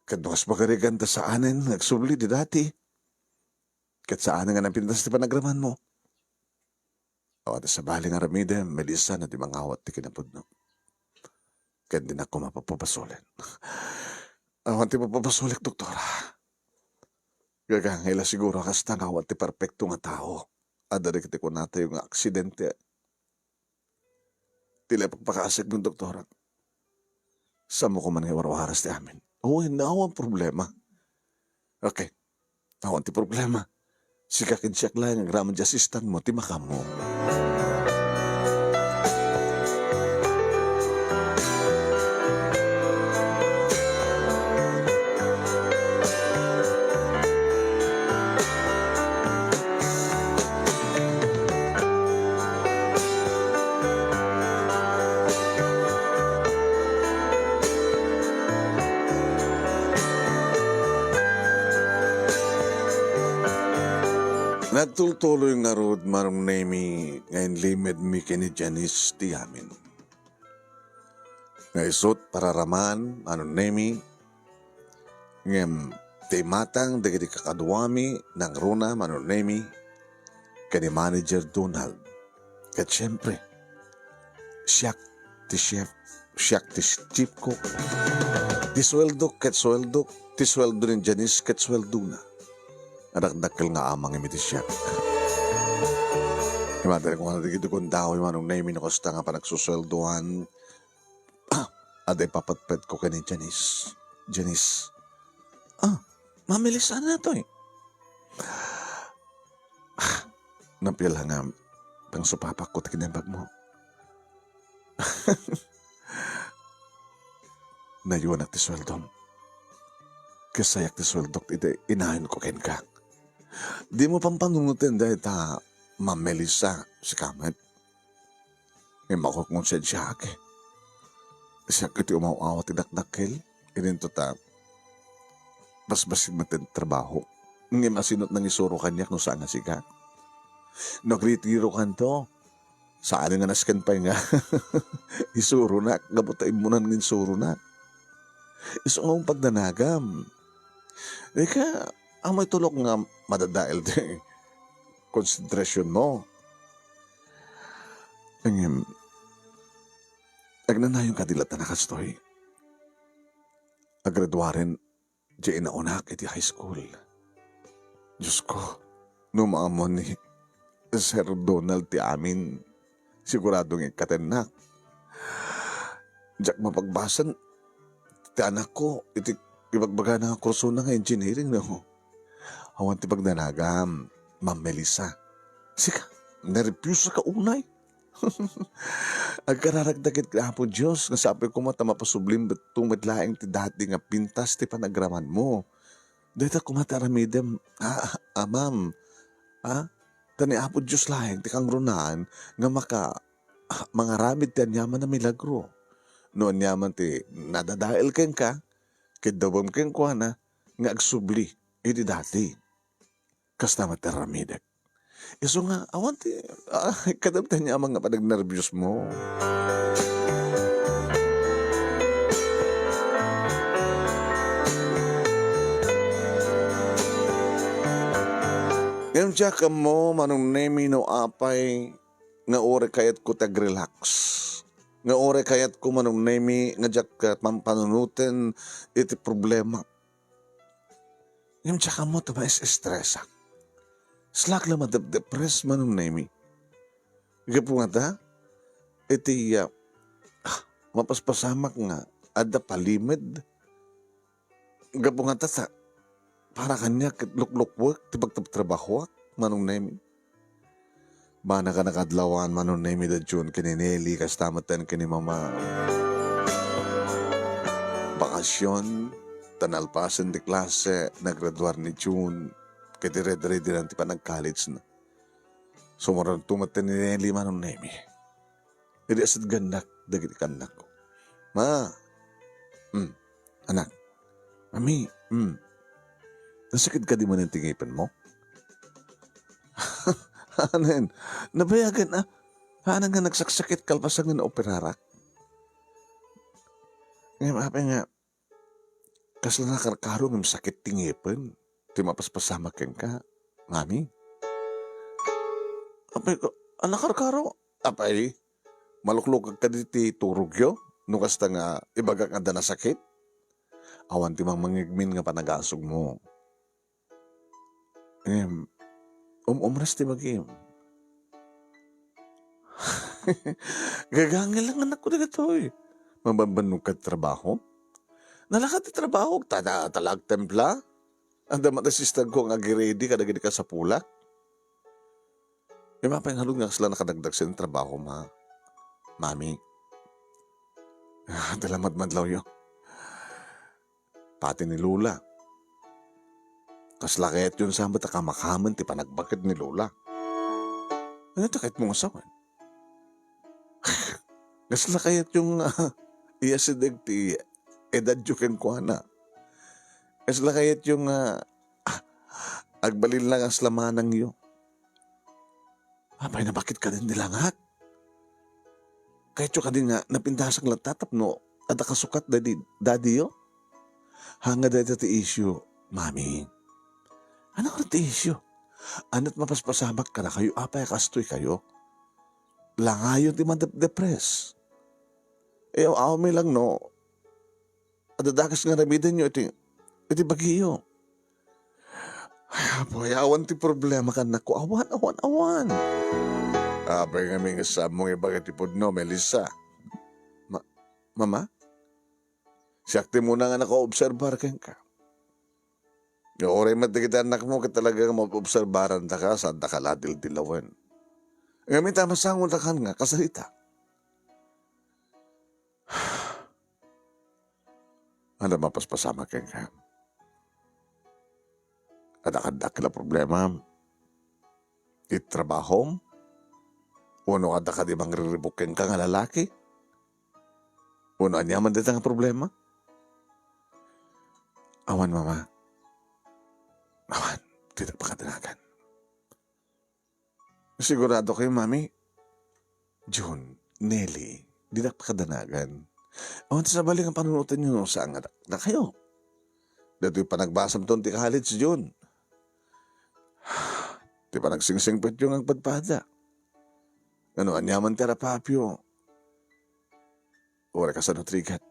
Ket no kas pagarigan ta saanen nga agsubli ti dati, ket saanen nga napintas ti panagramanmo. Awan ti sabali nga aramidem, Melissa, no di mangawat ti kinapudno. Ket dinak koma papabasolen. Awan ti papabasolek, doktora. Gagangay la siguro a kasta nga awan ti perpekto nga tao. Adda dagiti kunatayo nga aksidente. Ti la ipakpakaasek mo, doktora. Saanmo koma nga iwarwaras ti amin. Wen, awan problema. Okay. Awan ti problema. Sika ken siak laeng nga agraman ti assistant mo, ti makaammo. Nagtultuloy ngarud, Manong Nemi, nga inlimedmi ken ni Janice ti amin. Nga isut' pararaman, Manong Nemi, ngem ti imatang dagiti kakaduami, nangruna, Manong Nemi, ken ni Manager Donald. Ket siempre, siak ti chef, siak ti chef cook. Ti sueldok ket sueldok, ti sueldo ni Janice ket sueldona. Adakdakkel nga amang imi ti siak. Imatay ko nga dagiti gundaway, Manong Nemy, no kasta nga panagsusueldoan. Ah, adda ipapatpatko ken ni Janice. Janice. Ah, Ma'am Melissa, ania daytoy? Ah, napial nga pangsupapakko ti kinaimbagmo. Nayonak ti sueldom. Ket sayak ti sueldok iti inayonko kenka. Dimo pampanunoten dayta, Ma'am Melissa, sika met. Ngem makukonsensiaak. Siak iti umaw-awat ti dakdakkel. Idinto ta basbasig met ti trabaho. Ngem asino ti nangisuro kaniak no saan nga sika? No agretirokanto, saan nga nasken pay nga isuronak, gapu ta immunan nga insuronak. Isu nga pagnanagam. Ika, amoy tulok nga madadael ti konsentrasionmo. Ngem, agnanayon kadi latta a kastoy. Agraduaren diay inaonak iti high school. Diosko, no maammo ni Sir Donald ti amin, sigurado nga ikkatennak. Diak mapagbasen ti anakko iti ibagbagana nga kursona nga engineering, no? Awan ti pagnanagam, Ma'am Melissa. Sika, nerbiosaka unay. Agkararagda ket ken Apo Dios nga sapay koma ta mapasublim met laeng ti dati nga pintas ti panagramanmo. Dayta koma ti aramidem, a, a, ma'am. A, ta ni Apo Dios laeng ti kangrunaan nga maka-, a, mangaramid ti aniaman a milagro. No aniaman ti nadadael kenka, ket dawem kenkuana nga agsubli iti dati. Kasta met ti aramidek. Isu nga, awan ti, a, kadam ti aniaman nga panagnerbiosmo. Ngem diak ammo, Manong Nemy, no apay nga uray kayatko ti agrelax. Nga uray kayatko, Manong Nemy, nga diak, ah, pampanunoten iti problema. Ngem diak ammo ta maes-estresak. Isu la madep-depres, Manong Nemy. Gapu ngata, iti, ah, ah, mapaspasamak nga adda palimed. Gapu ngata ta, para kaniak ket luklukuek ti pagtrabtrabahoak, Manong Nemy. Banaka nakadlawan, Manong Nemy, da June ken ni Nelly, kasta met ken ni Mama. Bakasyon, ta nalpasen ti klase, nagraduar ni June, ket red-ready na ti panag-college na. Sumuroto met ni Nelly, Manong Nemy. Idi asidgannak dagiti kannakko. Ma! Hmm. Anak. Mami! Hmm. Nasakit kadi manen ti ngipenmo? Anen? Nabayagen, a? Anen nga nagsaksakit kalpasan nga naoperarak? Ngem apay nga, kasla nakarkaro ngem sakit ti ngipen ti mapaspasamak kenka, Mami? Apay ko, a, nakarkaro? Apay, maluklukag kadi ti turogyo no kasta nga ibagak nga adda nasakit? Awan ti mangmangngegmin nga panagasugmo. Ngem, um-umres ti bagim. Gagangel nga annakko dagitoy. Mabambannog kad trabaho? Nalaka ti trabaho, ta-, ta-, ta la agtempla. Adda met ti sisterko nga agiredi kadagiti kasapulak. Ngem apay ngarud nga kasla nakadagdagsen ti trabaho, ma-, Mami? Ah, adda la madmadlawyo. Pati ni Lola. Kasla kayatyon sa met a kamakamen ti panagbaked ni Lola? Ania ti kayatmo nga sawen? Kasla kayatyo nga, ah, iyasideg ti edadyo kenkuana? Kasla kayatyo nga, ah, agbalin la nga kasla manangyo? Apay, nabakit kadin ni langak? Kayatyo kadi nga napindasak latta tapno adda kasukat dadi-, dadiyo? Haan nga dayta ti issue, Mami. Ania nga ti issue? Ania ti mapaspasamak kadakayo? Apay a kastoy kayo? Langayon ti madepdepres. Ay, aw-, awan mi lang no, adda dakes nga aramidenyo iti, iti bagiyo. Ay, Apo, ay, awan ti problema, kanakko. Awan, awan, awan. Apay ngamin nga saan mo nga ibaga ti pudno, Melissa? Ma-, Mama? Siak ti umuna nga nakaobserbar kenka. Nga uray met dagiti annakmo ket talaga nga maobserbaran daka, saan daka la dildilawen. Ngamin ta masangotakan nga kasarita. Adda mapaspasamak kenka? Adda kaddak la problema? Iti trabahom? Wenno adda kadi mangriribuk kenka nga lalaki? Wenno aniaman dayta nga problema? Awan, Mama. Awan, dinak pakadanagan. Sigurado kayo, Mami? Jun, Nelly, dinak pakadanagan. Awan ti sabali nga panunotenyo no saan nga dak-, dakayo. Datoy panagbasam ton ti college, Jun. Ti panagsingsimpetyo nga agpadpada. Ngano aniaman ti arapapyo? Uray kasano ti rigat?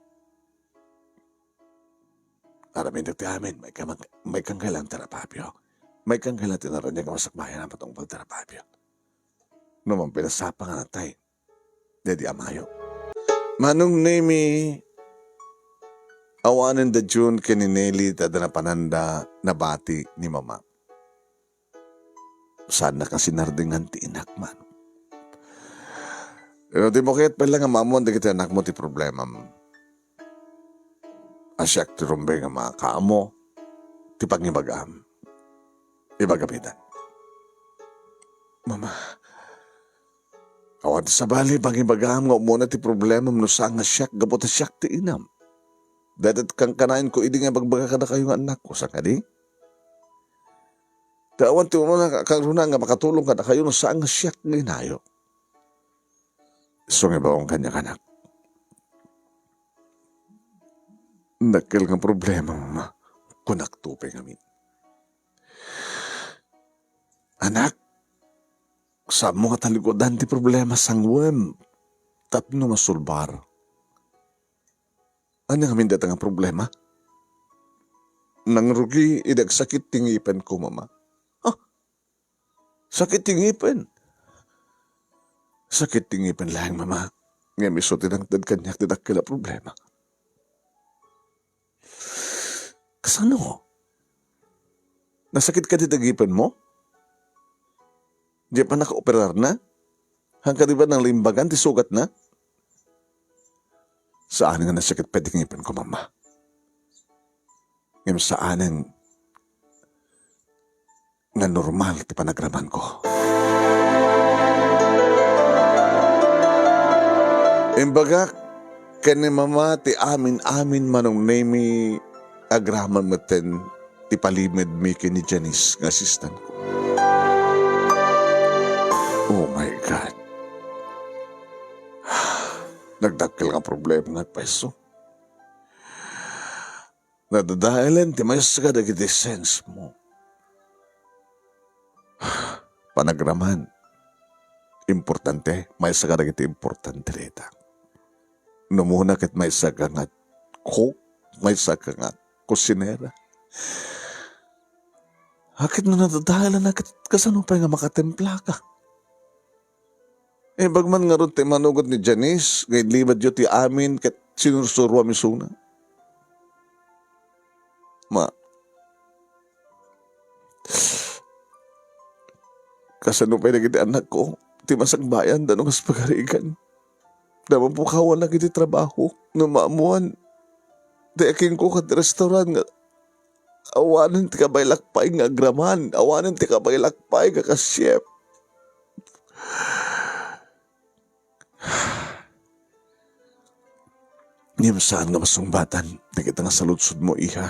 Aramidek ti amin, maikam-, maikangkailan ti arapapyo. Maikangkailan ti naraniag nga masakbayan a patungpal ti arapapyo. No man pinasapa nga natay, daydi a mayo. Manong Nemi, awanen da Jun ken ni Nelly ta adda napananda nabati ni Mama. Saannak a sinardingan ti inak, Manong. Pero ti mo ket pala nga maammoan dagiti annakmo ti problemam. A siak ti rumbeng nga makaammo ti pangibagam. Ibagam ida. Mama, awan ti sabali pangibagam nga umuna ti problemam no saan nga siak gapu ta siak ti inam. Dayta ti kankanayon ko idi nga ibagbaga kadakayo nga annakko, saan kadi? Ta awan ti umuna nga kangruna nga makatulong kadakayo no saan nga siak nga inayo. Isu nga ibaon kaniak, anak. Dakkel nga problema, Mama, kunak to pay ngamin. Anak, saanmo nga talikudan ti problema sanguem tapno masulbar. Ania ngamin dayta nga problema? Nangrugi idi agsakit ti ngipenko, Mama. Ah, sakit ti ngipen? Sakit ti ngipen laeng, Mama. Ngem isu ti nangted kaniak ti dakkel a problema. Kasano? Nasakit kadi ti ngipenmo? Diay pannakaoperarna? Haan kadi ba nanglimbagan ti sugatna? Saan nga nasakit pay ti ngipenko, Mama. Ngem saanen nga normal ti panagramanko. Imbagak ken ni Mama ti amin-amin, Manong Nemi, agraman metten ti palimedmi ken ni Janice nga assistantko. Oh my God. Nagdakkel nga problema nga pweso. Nadadaelen ti maysa kadagiti sensemo. Panagraman. Importante, maysa kadagiti importante dayta. No umuna ket maysa ka nga cook, maysa ka nga kusinera. Ket no nadadaelan a ket kasano pay nga makatemplaka? Imbag man ngarud ti imanugot ni Janice nga inlimedyo ti amin ket sinursuroam isuna. Ma, kasano pay dagiti anakko ti masakbayanda no kas pagarigan? Napupukawannak iti trabaho no maammoan ti akinko kad restaurant nga awanen ti kabaylak pay nga agraman, awanen ti kabaylak pay nga ka-chef. Ngem saan nga masungbatan dagita nga saludsodmo, iha,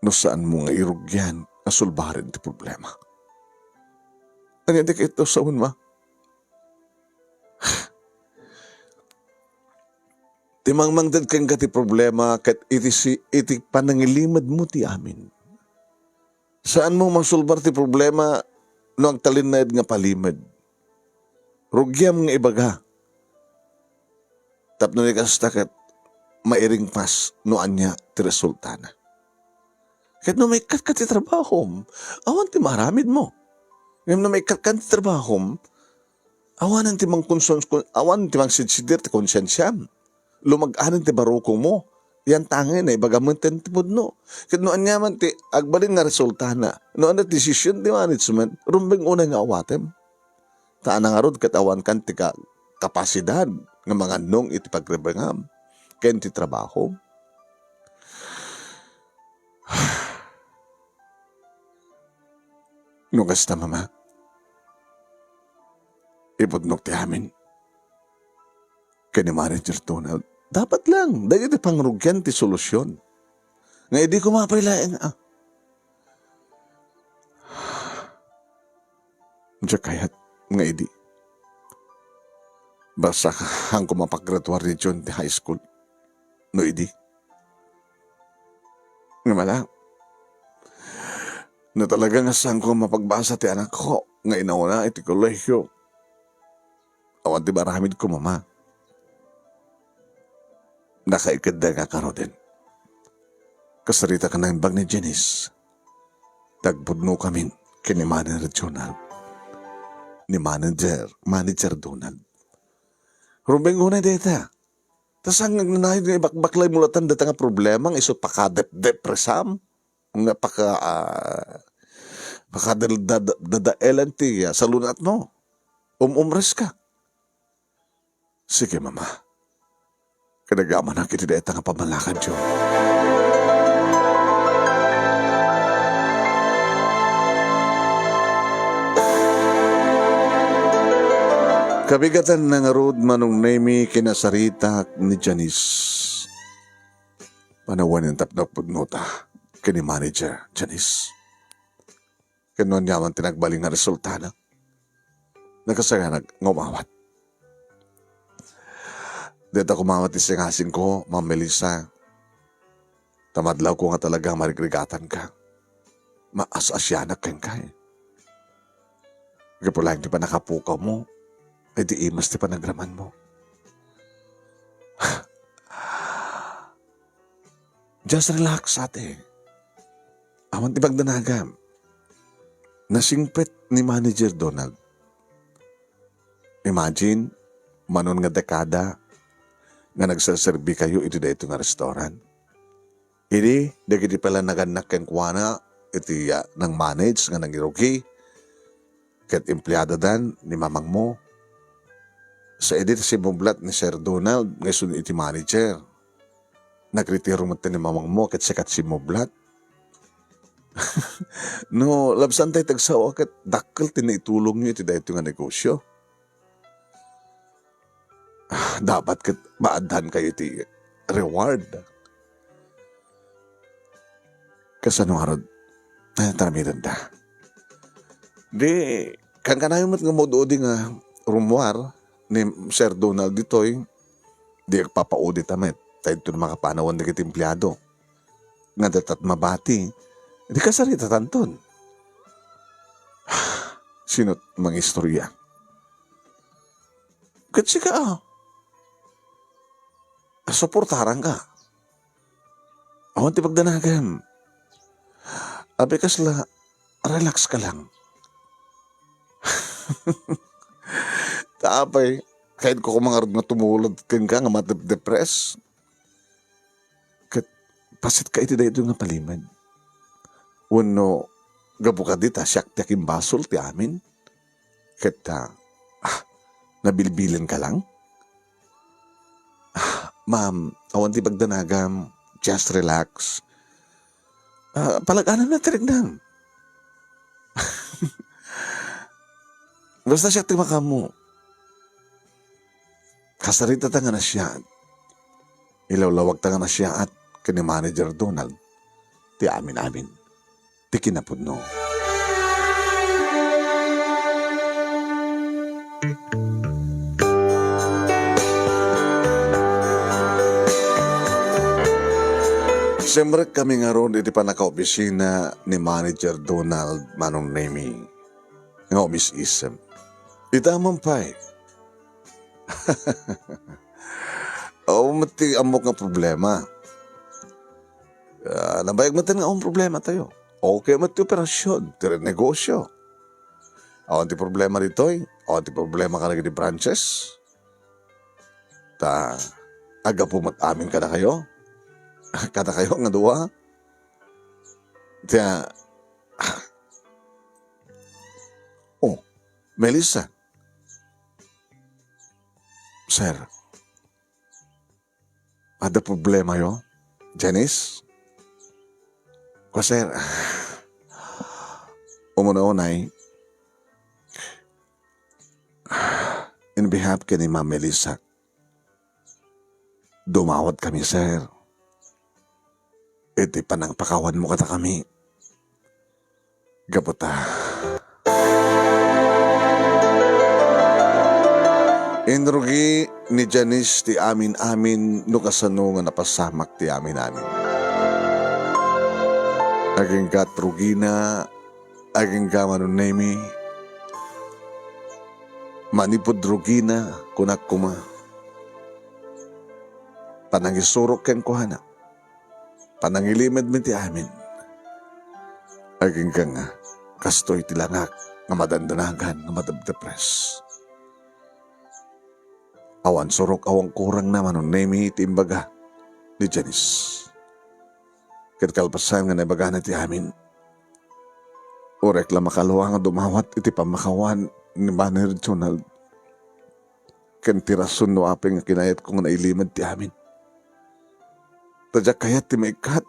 no saanmo nga irugian a sulbaren ti problema. Ania ti kayatmo sawen, Ma? Ti mangmangted kenka ti problema ket iti si-, iti panangilimedmo ti amin. Saanmo masulbar ti problema no agtalinaed nga palimed. Rugiam nga ibaga. Tapno ni kasta ket mairingpas no ania ti resultana. Ket no maikkatka ti trabahom, awan ti maaramidmo. Ngem no maikkatka ti trabahom, awanen ti mangkonsons-, awan ti mangsidsidir ti konsensiam. Lumag-anen ti barukongmo. Yan tangay naibaga met ti pudno. Ket no ania man ti agbalin nga resultana, no ania ti decision ti management, rumbeng unay nga awatem. Ta ania ngarud ket awankan ti ka-, kapasidad nga mangannong iti pagrebengam ken ti trabaho. No kasta, Mama, ipudnok ti amin ken ni Manager Donald. Dapat lang, dagiti pangrugian ti solusyon. Nga idi kumapay laeng, ah. Diak kayat nga idi. Basta haanko mapagraduar ni Jun ti high school. No idi. Nga mala, no talaga nga saanko mapagbasa ti anakko nga inauna iti kolehio, awan ti maaramidko, Mama. Nakaikadda nga karuden. Kasarita ka naimbag ni Janice. Tagpudnokamin ken ni Manager Donald. Ni Manager, Manager Donald. Rumbeng unay dayta. Ta saan nga agnanayon nga ibakbaklay mo laeng dayta nga problema nga isu pakadep-depresam, nga paka-, ah, pakadal-, dada-, dadaelan ti, ah, salunatmo. Um-umres ka. Sige, Mama. Kadagamanak iti dayta nga pammalakadyo. Kabigatanna ngarud, Manong Nemy, kinasaritak ni Janice. Panawen tapno pudnota ken ni Manager Janice. Ken no ania man ti nagbalin nga resultana, nakasagana nga umawat. Dayta koma met ti singasingko, Ma'am Melissa. Ta madlawko nga talaga marigrigatanka. Maas-asianak kenka, eh. Gapu laeng ti pannakapukawmo, ay di imas ti panagramanmo. Just relax, ate. Awan ti pagdanagam. Nasingpet ni Manager Donald. Imagine, manon nga dekada nga nagserserbikayo iti daytoy nga restaurant. Idi dagiti pala nagannak kenkuana iti, ah, nang-manage nga nangirugi ket empleadadan ni mamangmo. Sa idi ta simmublat ni Sir Donald nga isu iti manager. Nagretiro met ni mamangmo ket sika ti simmublat. No labsantay ti agsao ket dakkel ti naitulongyo iti daytoy nga negosio. Ah, dapat ket maaddankayo iti reward. Kasano ngarud? Ay, taramidenda. Di, kankanayon met nga maud-udi nga rummuar ni Sir Donald ditoy, di agpapaudit a met. Ta inton makapanawan dagiti empleado nga datat mabati, di kasaritatanton. Sino't mangistorya? Ket sika, ah. Suportaranka. Awan ti pagdanagam. Abi kasla, relax ka lang. Ta apay, kayatko koma ngarud nga tumulad kenka nga madep-, depress. Ket pasetka iti daytoy nga palimed. Wenno gapu kadi ta siak ti akimbasol ti amin? Ket, ah, ah, nabilbilen ka lang? Ah, ma'am, awan ti pagdanagam. Just relax. Ah, palag-anam na ti riknam. Basta siak ti makaammo. Kasaritata nga nasiaat. Ilawlawagta nga nasiaat ken ni Manager Donald ti amin-amin ti kinapudno. Simrek kami ngarud iti pannakaopisina ni Manager Donald, Manong Nemy, nga umis-isem. Ita man pay, Awan met ti ammok nga problema. Ah, nabayag met nga awan problematayo. Okay met ti operasyon, ti negosyo. Awan ti problema ditoy. Awan ti problema kadagiti branches. Ta, aggapu met amin kadakayo. Kadakayo nga dua. Ta, oh, Melissa. Sir, adda problemayo? Janice? Ko, sir. Umuna unay, in behalf ken ni Ma'am Melissa, dumawat kami, sir. Iti panangpakawanmo kadakami. Gapu ta inrugi ni Janice ti amin-amin no kasano nga napasamak ti amin-amin. Aginggat rugina, agingga manunemi, manipud rugina, kunak koma, panangisurok kenkuana. Panangilimedmi ti amin. Agingga nga, kastoy ti langak nga madandanagan, nga madepdepres. Awan surok, awan kurangna manunemi ti imbaga ni Janice. Ket kalpasan nga naibagana ti amin, uray la makalua nga dumawat iti pammakawan ni Manny Reginald. Ken ti rason no apay nga kinayatko nga nailimed ti amin. Ta diak kayat ti maikkat.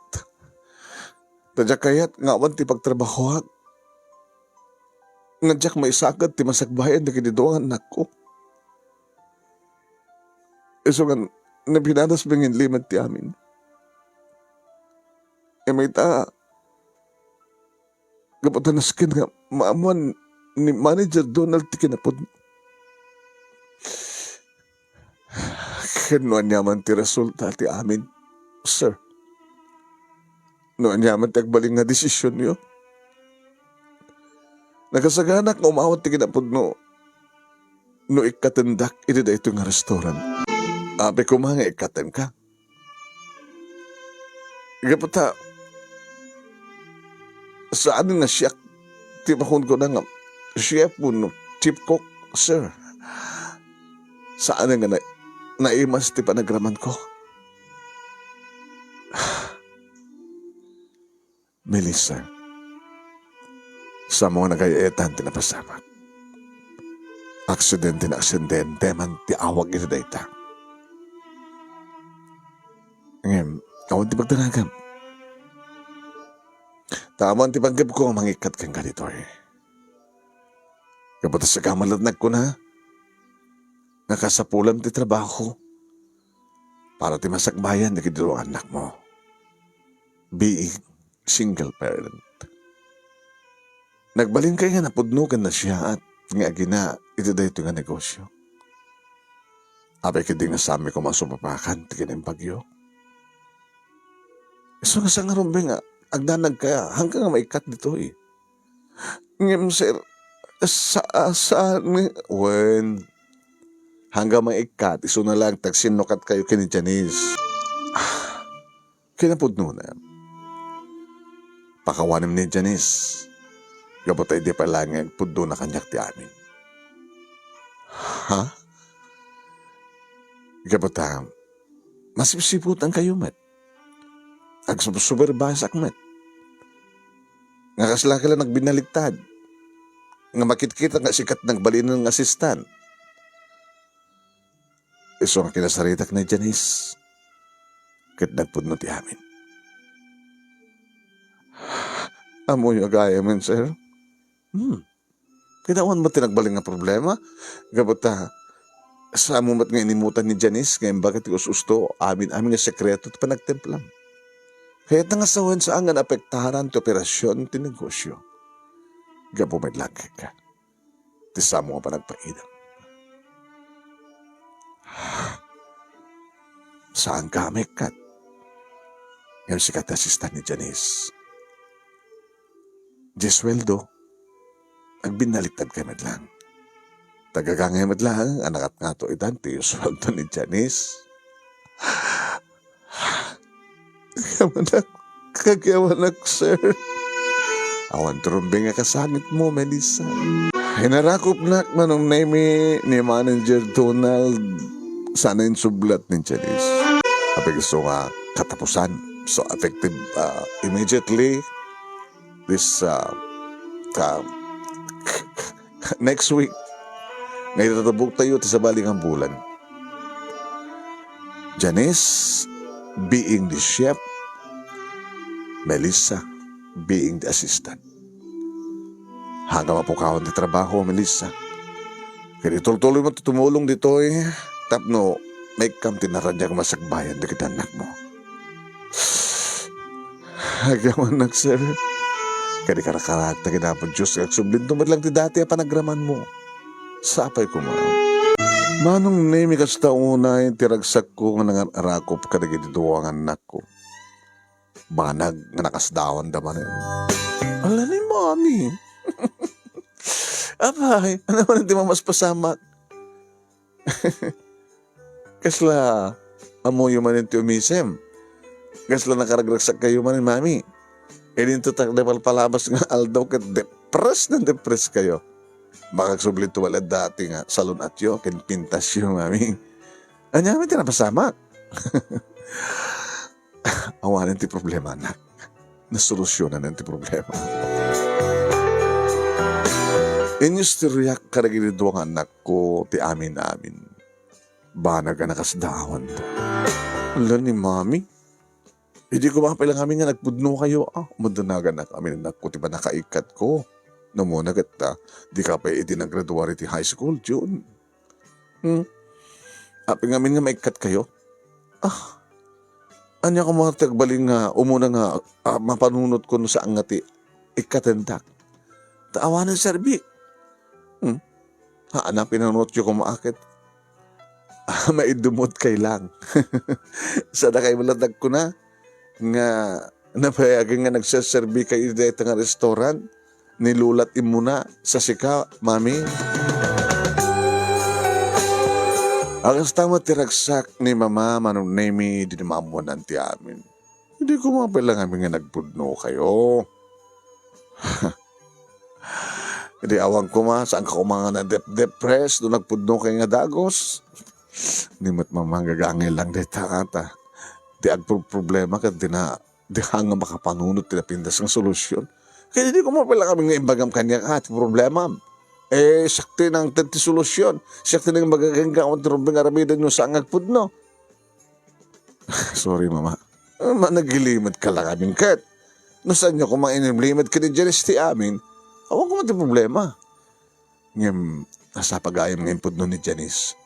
Ta diak kayat nga awan ti pagtrabahoak. Nga diak maisakit ti masakbayan dagiti dua nga annakko. Isu nga napinadasmi nga inlimed ti amin. Imayta, gapu ta nasken nga maammuan ni Manager Donald ti kinapudno. Ken no aniaman ti resulta ti amin, sir. No aniaman ti agbalin nga desisionyo. Nakasaganak nga umawat ti kinapudno no ikkatendak iti daytoy nga restaurant. Apay koma nga ikkatenka. Gapu ta, saanen nga siak ti makunkuna nga chef wenno chief cook, sir. Saanen nga na-, naimas ti panagramanko. Melissa, saanmo nga nagay-ayetan ti napasamak. Aksidente nga aksidente man ti awag iti dayta. Ngem, awan ti pagdanagam. Ta awan ti panggepko nga mangikkat kenka ditoy. Gapu ta sika met la ti nagkuna nga kasapulam ti trabaho para ti masakbayan dagiti dua nga annakmo. Being single parent. Nagbalinka nga napudno ken nasiaat nga agina iti daytoy nga negosio. Apay ketdi nga saanmi koma a supapakan ti kinaimbagyo. Isu nga sangarumbi nga agdanagka, haanka nga maikkat ditoy. Ngem, sir, sa-, saan, wen, haanka maikkat, isuna laeng ta agsinnukatkayo ken ni Janice. Ah, kinapudnona, pakawanem ni Janice. Gapu ta idi pay laeng nga agpudnona kaniak ti amin. Ha? Gapu ta, masipsiputankayo met. Agsubsuberbasak met. Nga kasla ka la nagbinaliktad. Nga makitkitak nga sika ti nagbalinen nga assistant. Isu nga kinasaritak ni Janice. Ket nagpudno ti amin. Ammoyo gayamen, sir? Hmm. Ket awan met ti nagbalin nga problema. Gapu ta, saanmo met nga inimutan ni Janice nga imbaga ti us-usto, amin-amin nga sekreto ti panagtemplam. Kayatna nga sawen, saan nga naapektaran ti operasion ti negosio. Gapu met laeng kenka. Ti saanmo nga panagpaidam. Saanka a maikkat. Ngem sika ti assistant ni Janice. Diay sueldo, agbinnaliktadkayo met laeng. Tagagangay met laeng a nakatngato itan ti sueldo ni Janice. Agyaman, agyaman, sir. Awan ti rumbeng a kasangitmo, Melissa. Inarakopnak, Manong Nemi, ni Manager Donald, sana insublat ni Janice. Apay isu nga katapusan. So effective, ah, immediately. This, ah, ka-, next week, nga itatuboktayo ti sabali nga bulan. Janice being the chef, Melissa being the assistant. Hanggang mapukawan ti trabaho, Melissa. Kadi tultuloy mo ti tumulong ditoy, tapno maikkam ti naraniag nga masakbayan dagiti annakmo. Agyamannak, sir. Kadi karakaraagta ken Apo Dios nga agsublinto met laeng ti dati a panagramanmo. Sapay koma. Manong Nemi, kasta unay ti ragsakko nga nangarakop kadagiti dua nga annakko. Banag nga nakasdawanda manen. Ala ni Mami. Apay, ania manen ti mamaspasamak? Kasla ammoyo manen ti umisem? Kasla nakaragragsakkayo manen, Mami? Idinto ta napalpalabas nga aldaw ket depressed na depressed kayo. Makagsublinto met laeng dati nga salun-atyo ken pintasyo, Mami. Ania manen ti napasamak? Awanen ti problema, anak. Nasolusyonanen ti problema. Inistoryak kadagiti dua nga annakko ti amin-amin. Banag a nakasdawanda. Ala ni Mami. Idi koma pay la ngamin nga nagpudnokayo, a. Madanagan a ngamin, annakko, ti pannakaikkatko. No umuna ket, a, dika pay idi naggraduar iti high school, June. Hmm? Apay ngamin nga maikkatkayo? Ah, ania koma ti agbalin nga umuna nga, a, mapanunotko no saan nga ti ikkatendak? Ta awanen serbi. Hmm? Haan a pinanunotyo koma a ket, a, maiddumot kay lang. Sadakay met laeng ti agkuna nga nabayagen nga nagseserbikayo iti dayta nga restaurant ni Lola Imuna sa sika, Mami. A, kasta met ti ragsak ni Mama, Manong Nemi, idi maammoan ti amin. Idi koma pay la ngamin nga nagpudnokayo. Idi awan koma, saan ka koma nga nadep-, depressed no nagpudnokay nga dagus? Ni met Mama, gagangay lang dayta, ata. Di agproproblema ket di na, di ka nga makapanunot ti napintas nga solusyon. Kaya di koma pay la ngamin nga imbagam kaniak, a, ti problemam. E, siak ti nangted ti solusyon. Siak ti nangimbaga kenka awan ti rumbeng nga aramidenyo saan nga agpudno. Sorry, Mama. Managilimed ka la ngamin ket. No saanyo koma inimlimed ken ni Janice ti amin, awan koma ti problema. Ngem, nasapa gayam nga impudno ni Janice.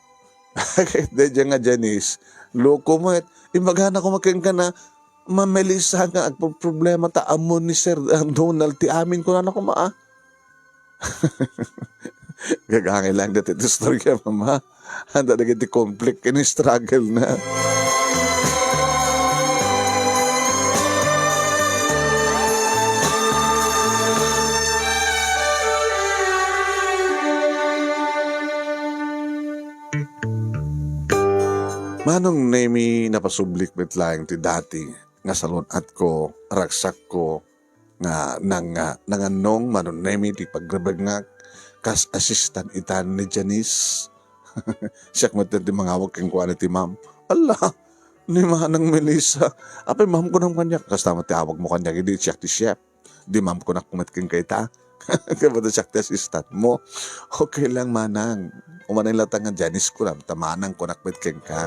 Ket daydiay nga Janice, loko met. Imbagana koma kenka a, Ma'am Melissa, nga agproproblema ta ammo ni Sir, ah, Donald ti amin, kunana koma, a. Gagangay lang dayta ti istorya, Mama. Ania dagiti conflict ken struggle na. Manong Nemi, napasublik met laeng ti dati nga salun-atko, ragsakko, nga nang-, nga nangannong Manong Nemi ti pagrebengngak kas assistant itan ni Janice. Siak met ti mangawag kenkuana iti ma'am. Alla, ni Manang Melissa. Apay ma'am kunam kaniak? Kasta met ti awagmo kaniak idi siak ti chef. Di ma'am kunak met kenka ita. Ket siak ti assistant mo. Okay lang, Manang. Umanay latta nga Janice kunam, ta Manang kunak met kenka.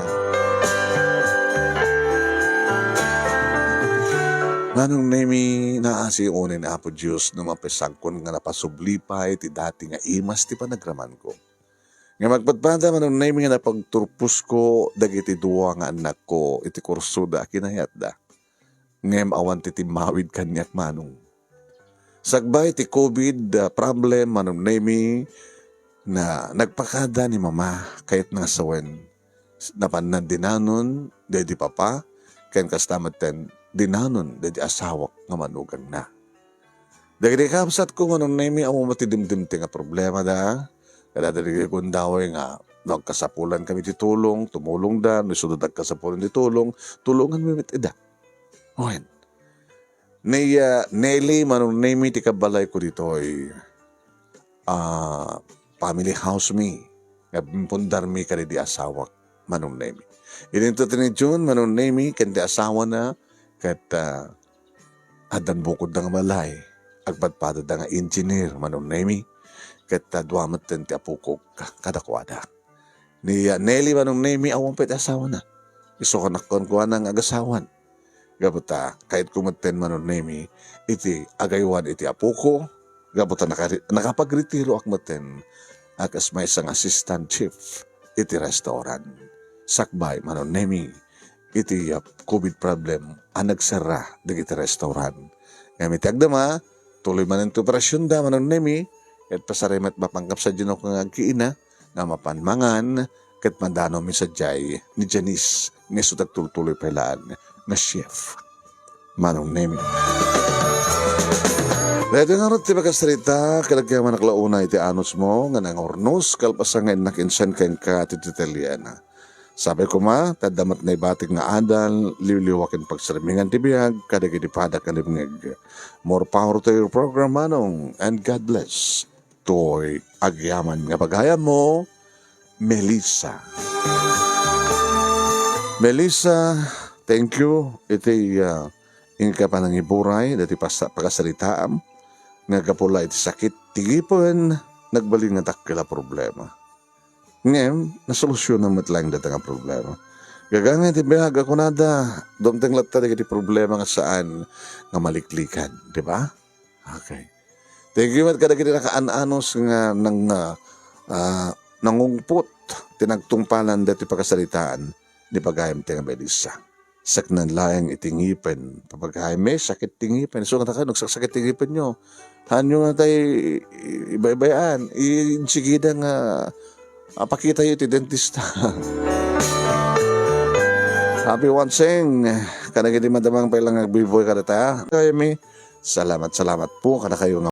Manong Nemi, naasiunen Apo Dios no mapasagutkon nga napasubli pay ti dati nga imas ti panagramanko. Nga magpadpada, Manong Nemi, nga napagturposko dagiti dua nga annakko iti kursoda a kinayatda. Ngem awan ti timmawid kaniak, Manong. Sakbay ti covid, ah, problem, Manong Nemi, na nagpakada ni Mama kayatna nga sawen. Napanna dinanon daydi papa, ken kasta metten dinanon daydi asawak nga manugangna. Dagiti kabsatko, Manong Nemi, ammo met ti dimdimti nga problemada, kadagiti gundaway nga No agkasapulan kami ti tulong, tumulongda. No isu da agkasapulan ti tulong, tulonganmi met ida. Wen. Ni, ah, Nelly, Manong Nemi, ti kabalayko ditoy, ah, family house mi. Nga impundarmi kadaydi asawak, Manong Nemi. Idinto ti ni June, Manong Nemi, ken ti asawana, ket, ah, addan bukodda nga balay. Agpadpadada nga engineer, Manong Nemi, ket, ah, dua metten ti apokok kadakuada. Ni, ah, Nelly, Manong Nemi, awan pay ti asawana. Isu kanakuan kuana nga agasawan. Gapu ta, kayatko metten, Manong Nemi, iti agaywan iti apoko, gapu ta nakari-, nakapagretiro ak metten a kas maysa nga assistant chef iti restaurant. Sakbay, Manong Nemi, iti, ah, covid problem a nagserra dagiti restaurant. Ngem iti agdama, tuloy manen ti operasionda, Manong Nemi, ket pasarem met mapan nga agkiina, nga mapan mangan, ket madanomi sadiay ni Janice nga isu ti agtultuloy pay laeng nga chef, Manong Nemi. Daytoy ngarud ti pakasarita, ket agyamanak la unay iti anusmo nga nangurnos, kalpasan nga innak insan kenka ti detalyen. Sapay koma, ta adda met naibatik nga adal, liwliwa ken pagsarmingan ti biag kadagiti padak nga dimngeg. More power to your program, Manong, and God bless. Toy agyaman nga pagayammo, Melissa. Melissa, thank you iti, ah, inka panangiburay dati pas-, pakasaritaam nga gapu la iti sakit ti ngipen, nagbalin nga dakkel a problema. Ngem, nasolusyonan met laeng dayta nga problema. Gagangay ti biag a kunada, dumteng latta dagiti problema nga saan nga maliklikan, di ba? Okay. Thank you met kadagiti nakaan-anos nga nang, ah, ah, nangungpot ti nagtungpalan daytoy pakasaritaan ni pagayam ti nga Melissa. Saknaan laeng iti ngipen. Papagayam, sakit ti ngipen. So, kadakayo, nagsakit ti ngipenyo. Haanyo nga tay i-, ibaybay-an. I-, insigida nga apakitayo iti dentista. Happy watching. Kadagiti madamang pay lang agbiboy kadata. Kayami, salamat, salamat po kadakayo nga